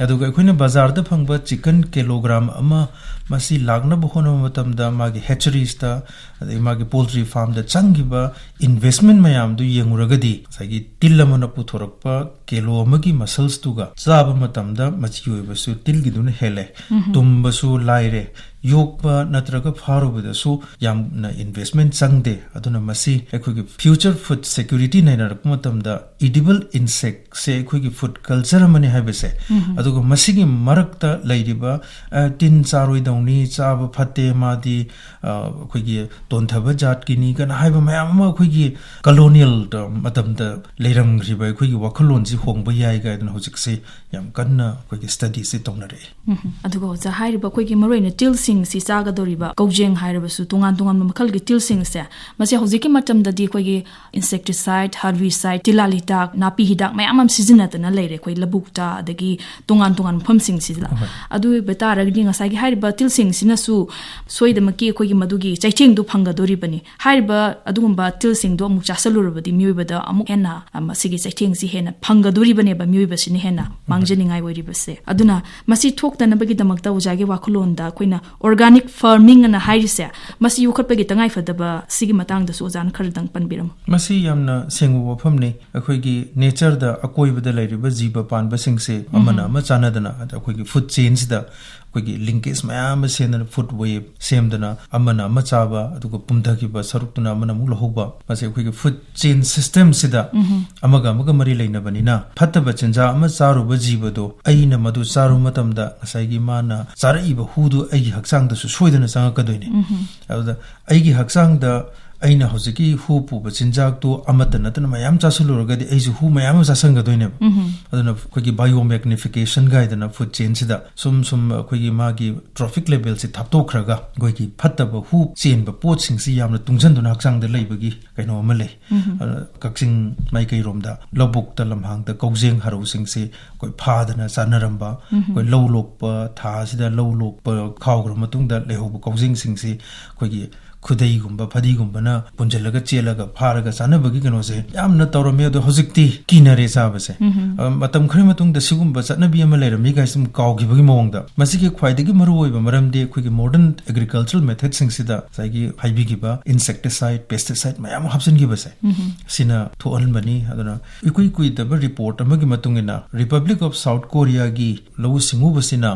ꯑꯗꯨꯒ ꯑꯩꯈꯣꯏꯅ ꯕꯖꯥꯔꯗ ꯐꯪꯕ chicken kilogram ꯑꯃ, ꯃꯁꯤ ꯂꯥꯛꯅꯕ ꯍꯣꯠꯅꯕ ꯃꯇꯝꯗ ꯃꯥꯒꯤ hatcheries ꯇ, ꯑꯗꯒꯤ ꯃꯥꯒꯤ poultry farm ꯗ ꯆꯪꯈꯤꯕ investment ꯃꯌꯥꯝꯗꯨ ꯌꯦꯡꯉꯨꯔꯒꯗꯤ, ꯉꯁꯥꯏꯒꯤ ꯇꯤꯜ ꯑꯃꯅ ꯄꯨꯊꯣꯔꯛꯄ ꯀꯤꯂꯣ ꯑꯃꯒꯤ muscles ꯇꯨꯒ ꯆꯥꯕ ꯃꯇꯝꯗ ꯃꯆꯤ ꯑꯣꯏꯕꯁꯨ ꯇꯤꯜꯒꯤꯗꯨꯅ ꯍꯦꯜꯂꯦ꯫ ꯇꯨꯝꯕꯁꯨ ꯂꯥꯏꯔꯦ, ꯌꯣꯛꯄ ꯅꯠꯇ꯭ꯔꯒ ꯐꯥꯔꯨꯕꯗꯁꯨ ꯌꯥꯝꯅ investment ꯆꯪꯗꯦ꯫ ꯑꯗꯨꯅ ꯃꯁꯤ ꯑꯩꯈꯣꯏꯒꯤ future food security ꯅꯩꯅꯔꯛꯄ ꯃꯇꯝꯗ edible insect ꯁꯦ ꯑꯩꯈꯣꯏꯒꯤ food culture ꯑꯃꯅꯤ ꯍꯥꯏꯕꯁꯦ, ꯑꯗꯨꯒ ꯃꯁꯤꯒꯤ ꯃꯔꯛꯇ ꯂꯩꯔꯤꯕ, ꯑ, ꯇꯤꯟ ꯆꯥꯔꯣꯏꯗꯧꯅꯤ, ꯆꯥꯕ ꯐꯠꯇꯦ, ꯃꯥꯗꯤ, ꯑ, ꯑꯩꯈꯣꯏꯒꯤ ꯇꯣꯟꯊꯕ ꯖꯥꯠꯀꯤꯅꯤ ꯀꯅ ꯍꯥꯏꯕ ꯃꯌꯥꯝ ꯑꯃ ꯑꯩꯈꯣꯏꯒꯤ colonial ꯇ-, ꯃꯇꯝꯗ ꯂꯩꯔꯝꯈ꯭ꯔꯤꯕ ꯑꯩꯈꯣꯏꯒꯤ ꯋꯥꯈꯜꯂꯣꯟꯁꯤ ꯍꯣꯡꯕ ꯌꯥꯏ ꯀꯥꯏꯗꯅ ꯍꯧꯖꯤꯛꯁꯦ ꯌꯥꯝ ꯀꯟꯅ ꯑꯩꯈꯣꯏꯒꯤ study ꯁꯤ ꯇꯧꯅꯔꯛꯏ꯫ ꯑꯗꯨꯒ ꯑꯣꯖꯥ, ꯍꯥꯏꯔꯤꯕ ꯑꯩꯈꯣꯏꯒꯤ ꯃꯔꯨꯑꯣꯏꯅ ꯇꯤꯜꯁꯤꯡꯁꯤ ꯆꯥꯒꯗꯧꯔꯤꯕ ꯀꯧꯖꯦꯡ ꯍꯥꯏꯔꯕꯁꯨ, ꯇꯣꯉꯥꯟ ꯇꯣꯉꯥꯟꯕ ꯃꯈꯜꯒꯤ ꯇꯤꯜꯁꯤꯡꯁꯦ, ꯃꯁꯤ ꯍꯧꯖꯤꯛꯀꯤ ꯃꯇꯝꯗꯗꯤ ꯑꯩꯈꯣꯏꯒꯤ insecticide, herbicide, ꯇꯤꯜꯍꯥꯠ ꯍꯤꯗꯥꯛ, ꯅꯥꯄꯤ ꯍꯤꯗꯥꯛ ꯃꯌꯥꯝ ꯑꯃ ꯁꯤꯖꯤꯟꯅꯗꯅ ꯂꯩꯔꯦ ꯑꯩꯈꯣꯏ ꯂꯧꯕꯨꯛꯇ, ꯑꯗꯒꯤ ꯇꯣꯉꯥꯟ ꯇꯣꯉꯥꯟꯕ ꯃꯐꯝꯁꯤꯡꯁꯤꯗ꯫ ꯑꯗꯨ ꯑꯣꯏꯕ ꯇꯥꯔꯒꯗꯤ ꯉꯁꯥꯏꯒꯤ ꯍꯥꯏꯔꯤꯕ ꯇꯤꯜꯁꯤꯡꯁꯤꯅꯁꯨ ꯁꯣꯏꯗꯃꯛꯀꯤ ꯑꯩꯈꯣꯏꯒꯤ ꯃꯗꯨꯒꯤ ꯆꯩꯊꯦꯡꯗꯨ ꯐꯪꯒꯗꯣꯔꯤꯕꯅꯤ꯫ ꯍꯥꯏꯔꯤꯕ ꯑꯗꯨꯒꯨꯝꯕ ꯇꯤꯜꯁꯤꯡꯗꯣ ꯑꯃꯨꯛ ꯆꯥꯁꯤꯜꯂꯨꯔꯕꯗꯤ ꯃꯤꯑꯣꯏꯕꯗ ꯑꯃꯨꯛ ꯍꯦꯟꯅ, ꯑ, ꯃꯁꯤꯒꯤ ꯆꯩꯊꯦꯡꯁꯤ ꯍꯦꯟꯅ ꯐꯪꯒꯗꯣꯔꯤꯕꯅꯦꯕ, ꯃꯤꯑꯣꯏꯕꯁꯤꯅ ꯍꯦꯟꯅ ꯃꯥꯡꯖꯅꯤꯡꯉꯥꯏ ꯑꯣꯏꯔꯤꯕꯁꯦ꯫ ꯑꯗꯨꯅ ꯃꯁꯤ ꯊꯣꯛꯇꯅꯕꯒꯤꯗꯃꯛꯇ ꯑꯣꯖꯥꯒꯤ ꯋꯥꯈꯜꯂꯣꯟꯗ ꯑꯩꯈꯣꯏꯅ organic farming ꯑꯅ ꯍꯥꯏꯔꯤꯁꯦ, ꯃꯁꯤ ꯌꯣꯛꯈꯠꯄꯒꯤ ꯇꯉꯥꯏꯐꯗꯕ ꯁꯤꯒꯤ ꯃꯇꯥꯡꯗꯁꯨ ꯑꯣꯖꯥꯅ ꯈꯔꯗꯪ ꯄꯟꯕꯤꯔꯝꯃꯨ꯫ ꯃꯁꯤ ꯌꯥꯝꯅ ꯁꯦꯡꯕ ꯋꯥꯐꯝꯅꯤ꯫ ꯑꯩꯈꯣꯏꯒꯤ natureꯗ, ꯑꯀꯣꯏꯕꯗ ꯂꯩꯔꯤꯕ ꯖꯤꯕ ꯄꯥꯟꯕꯁꯤꯡꯁꯦ ꯑꯃꯅ ꯑꯃ ꯆꯥꯟꯅꯗꯅ, ꯑꯗ ꯑꯩꯈꯣꯏꯒꯤ food chainꯁꯤꯗ ꯑꯩꯈꯣꯏꯒꯤ linkage ꯃꯌꯥꯝ ꯑꯃ ꯁꯦꯝꯗꯅ, food web ꯁꯦꯝꯗꯅ, ꯑꯃꯅ ꯑꯃ ꯆꯥꯕ, ꯑꯗꯨꯒ ꯄꯨꯝꯊꯈꯤꯕ ꯁꯔꯨꯛꯇꯨꯅ ꯑꯃꯅ ꯑꯃꯨꯛ ꯂꯧꯍꯧꯕ, ꯃꯁꯤ ꯑꯩꯈꯣꯏꯒꯤ food chain systemꯁꯤꯗ ꯑꯃꯒ ꯑꯃꯒ ꯃꯔꯤ ꯂꯩꯅꯕꯅꯤꯅ, ꯐꯠꯇꯕ ꯆꯤꯟꯖꯥꯛ ꯑꯃ ꯆꯥꯔꯨꯕ ꯖꯤꯕꯗꯣ ꯑꯩꯅ ꯃꯗꯨ ꯆꯥꯔꯨꯕ ꯃꯇꯝꯗ ꯉꯁꯥꯏꯒꯤ ꯃꯥꯅ ꯆꯥꯔꯛꯏꯕ ꯍꯨꯗꯨ ꯑꯩꯒꯤ ꯍꯛꯆꯥꯡꯗꯁꯨ ꯁꯣꯏꯗꯅ ꯆꯪꯉꯛꯀꯗꯣꯏꯅꯤ꯫ ꯑꯗꯨꯗ ꯑꯩꯒꯤ ꯍꯛꯆꯥꯡꯗ ꯑꯩꯅ ꯍꯧꯖꯤꯛꯀꯤ ꯍꯨ ꯄꯨꯕ ꯆꯤꯟꯖꯥꯛꯇꯨ ꯑꯃꯠꯇ ꯅꯠꯇꯅ ꯃꯌꯥꯝ ꯆꯥꯁꯤꯜꯂꯨꯔꯒꯗꯤ ꯑꯩꯁꯨ ꯍꯨ ꯃꯌꯥꯝ ꯑꯃ ꯆꯥꯁꯤꯟꯒꯗꯣꯏꯅꯦꯕ꯫ ꯑꯗꯨꯅ ꯑꯩꯈꯣꯏꯒꯤ biomagnification ꯀꯥꯏꯗꯅ food chainꯁꯤꯗ ꯁꯨꯝ ꯁꯨꯝ ꯑꯩꯈꯣꯏꯒꯤ ꯃꯥꯒꯤ trophic levelꯁꯤ ꯊꯥꯞꯇꯣꯛꯈ꯭ꯔꯒ ꯑꯩꯈꯣꯏꯒꯤ ꯐꯠꯇꯕ ꯍꯨ ꯆꯦꯟꯕ ꯄꯣꯠꯁꯤꯡꯁꯤ ꯌꯥꯝꯅ ꯇꯨꯡꯁꯤꯟꯗꯨꯅ ꯍꯛꯆꯥꯡꯗ ꯂꯩꯕꯒꯤ ꯀꯩꯅꯣ ꯑꯃ ꯂꯩ꯫ ꯑꯗꯨꯅ ꯀꯛꯆꯤꯡ ꯃꯥꯏꯀꯩꯔꯣꯝꯗ ꯂꯧꯕꯨꯛꯇ, ꯂꯝꯍꯥꯡꯗ ꯀꯧꯖꯦꯡ ꯍꯔꯧꯁꯤꯡꯁꯤ ꯑꯩꯈꯣꯏ ꯐꯥꯗꯅ ꯆꯥꯅꯔꯝꯕ, ꯑꯩꯈꯣꯏ ꯂꯧ ꯂꯣꯛꯄ ꯊꯥ ꯑꯁꯤꯗ ꯂꯧ ꯂꯣꯛꯄ ꯈꯥꯎꯈ꯭ꯔ ꯃꯇꯨꯡꯗ ꯂꯩꯍꯧꯕ ꯀꯧꯖꯦꯡꯁꯤꯡꯁꯤ ꯑꯩꯈꯣꯏꯒꯤ ꯈꯨꯗꯩꯒꯨꯝꯕ ꯐꯗꯤꯒꯨꯝꯕꯅ ꯄꯨꯟꯁꯤꯜꯂꯒ ꯆꯦꯜꯂꯒ ꯐꯥꯔꯒ ꯆꯥꯅꯕꯒꯤ ꯀꯩꯅꯣꯁꯦ ꯌꯥꯝꯅ ꯇꯧꯔꯝꯃꯤ꯫ ꯑꯗꯣ ꯍꯧꯖꯤꯛꯇꯤ ꯀꯤꯅꯔꯦ ꯆꯥꯕꯁꯦ꯫ ꯑ, ꯃꯇꯝ ꯈꯔꯒꯤ ꯃꯇꯨꯡꯗ ꯁꯤꯒꯨꯝꯕ ꯆꯠꯅꯕꯤ ꯑꯃ ꯂꯩꯔꯝꯃꯤ ꯀꯥꯏꯁꯦ ꯑꯗꯨꯝ ꯀꯥꯎꯈꯤꯕꯒꯤ ꯃꯑꯣꯡꯗ꯫ ꯃꯁꯤꯒꯤ ꯈ꯭ꯋꯥꯏꯗꯒꯤ ꯃꯔꯨꯑꯣꯏꯕ ꯃꯔꯝꯗꯤ ꯑꯩꯈꯣꯏꯒꯤ modern agricultural methodꯁꯤꯡꯁꯤꯗ ꯉꯁꯥꯏꯒꯤ ꯍꯥꯏꯕꯤꯈꯤꯕ insecticide, pesticide ꯃꯌꯥꯝ ꯑꯃ ꯍꯥꯞꯆꯤꯟꯈꯤꯕꯁꯦ, ꯁꯤꯅ ꯊꯣꯛꯍꯟꯕꯅꯤ꯫ ꯑꯗꯨꯅ ꯏꯀꯨꯏ ꯀꯨꯏꯗꯕ report ꯑꯃꯒꯤ ꯃꯇꯨꯡ ꯏꯟꯅ Republic of South Koreaꯒꯤ ꯂꯧꯎ ꯁꯤꯡꯎꯕꯁꯤꯅ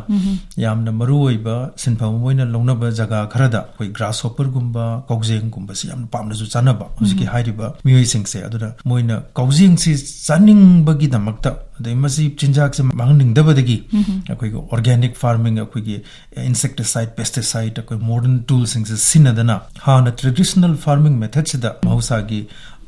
ꯌꯥꯝꯅ ꯃꯔꯨꯑꯣꯏꯕ ꯁꯤꯟꯐꯝ ꯑꯃ ꯑꯣꯏꯅ ꯂꯧꯅꯕ ꯖꯒꯥ ꯈꯔꯗ ꯑꯩꯈꯣꯏ grasshopperꯒꯨꯝꯕ, ꯀꯧꯖꯦꯡꯒꯨꯝꯕꯁꯤ ꯌꯥꯝꯅ ꯄꯥꯝꯅꯁꯨ ꯆꯥꯅꯕ ꯍꯧꯖꯤꯛꯀꯤ ꯍꯥꯏꯔꯤꯕ ꯃꯤꯑꯣꯏꯁꯤꯡꯁꯦ꯫ ꯑꯗꯨꯅ ꯃꯣꯏꯅ ꯀꯧꯖꯦꯡꯁꯤ ꯆꯥꯅꯤꯡꯕꯒꯤꯗꯃꯛꯇ, ꯑꯗꯩ ꯃꯁꯤ ꯆꯤꯟꯖꯥꯛꯁꯦ ꯃꯥꯡꯍꯟꯅꯤꯡꯗꯕꯗꯒꯤ ꯑꯩꯈꯣꯏꯒꯤ organic farming, ꯑꯩꯈꯣꯏꯒꯤ insecticide, pesticide, ꯑꯩꯈꯣꯏ modern toolꯁꯤꯡꯁꯦ ꯁꯤꯖꯤꯟꯅꯗꯅ ꯍꯥꯟꯅ traditional farming methodꯁꯤꯗ ꯃꯍꯧꯁꯥꯒꯤ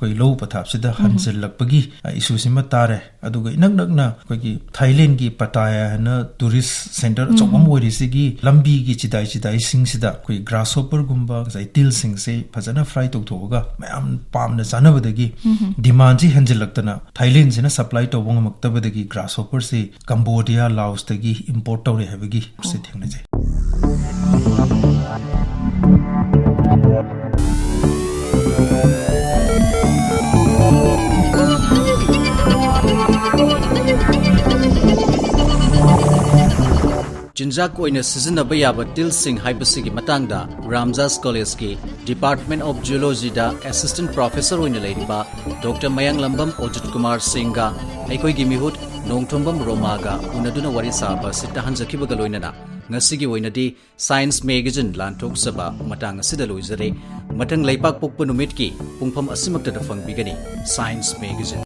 ꯑꯩꯈꯣꯏ ꯂꯧ ꯄꯊꯥꯞꯁꯤꯗ ꯍꯟꯖꯤꯜꯂꯛꯄꯒꯤ, ꯑ, issueꯁꯤꯃ ꯇꯥꯔꯦ꯫ ꯑꯗꯨꯒ ꯏꯅꯛ ꯅꯛꯅ ꯑꯩꯈꯣꯏꯒꯤ ꯊꯥꯏꯂꯦꯟꯒꯤ ꯄꯇꯥꯌꯥ ꯍꯥꯏꯅ tourist centre ꯑꯆꯧꯕ ꯑꯃ ꯑꯣꯏꯔꯤꯁꯤꯒꯤ ꯂꯝꯕꯤꯒꯤ ꯆꯤꯗꯥꯏ ꯆꯤꯗꯥꯏꯁꯤꯡꯁꯤꯗ ꯑꯩꯈꯣꯏ grasshopperꯒꯨꯝꯕ ꯉꯁꯥꯏ ꯇꯤꯜꯁꯤꯡꯁꯦ ꯐꯖꯅ fry ꯇꯧꯊꯣꯛꯑꯒ ꯃꯌꯥꯝ ꯄꯥꯝꯅ ꯆꯥꯅꯕꯗꯒꯤ demandꯁꯤ ꯍꯦꯟꯖꯤꯜꯂꯛꯇꯅ ꯊꯥꯏꯂꯦꯟꯁꯤꯅ supply ꯇꯧꯕ ꯉꯝꯃꯛꯇꯕꯗꯒꯤ grasshopperꯁꯤ Cambodia, Laosꯇꯒꯤ import ꯇꯧꯔꯦ ꯍꯥꯏꯕꯒꯤ ꯁꯤ ꯊꯦꯡꯅꯖꯩ꯫ ꯆꯤꯟꯖꯥꯛ ꯑꯣꯏꯅ ꯁꯤꯖꯤꯟꯅꯕ ꯌꯥꯕ ꯇꯤꯜꯁꯤꯡ ꯍꯥꯏꯕꯁꯤꯒꯤ ꯃꯇꯥꯡꯗ ꯔꯥꯝꯖꯥꯁ ꯀꯣꯂꯦꯖꯀꯤ Department of Geologyꯗ Assistant Professor ꯑꯣꯏꯅ ꯂꯩꯔꯤꯕ ꯗꯣꯛꯇꯔ ꯃꯌꯥꯡꯂꯝꯕꯝ ꯑꯣꯖꯤꯠ ꯀꯨꯃꯥꯔ ꯁꯤꯡꯒ ꯑꯩꯈꯣꯏꯒꯤ ꯃꯤꯍꯨꯠ ꯅꯣꯡꯊꯣꯝꯕꯝ ꯔꯣꯃꯥꯒ ꯎꯅꯗꯨꯅ ꯋꯥꯔꯤ ꯁꯥꯕ ꯑꯁꯤ ꯇꯥꯍꯟꯖꯈꯤꯕꯒ ꯂꯣꯏꯅꯅ ꯉꯁꯤꯒꯤ ꯑꯣꯏꯅꯗꯤ Science Magazine ꯂꯥꯟꯊꯣꯛꯆꯕ ꯃꯇꯥꯡ ꯑꯁꯤꯗ ꯂꯣꯏꯖꯔꯦ꯫ ꯃꯊꯪ ꯂꯩꯄꯥꯛ ꯄꯣꯛꯄ ꯅꯨꯃꯤꯠꯀꯤ ꯄꯨꯡꯐꯝ ꯑꯁꯤꯃꯛꯇꯗ ꯐꯪꯕꯤꯒꯅꯤ Science Magazine꯫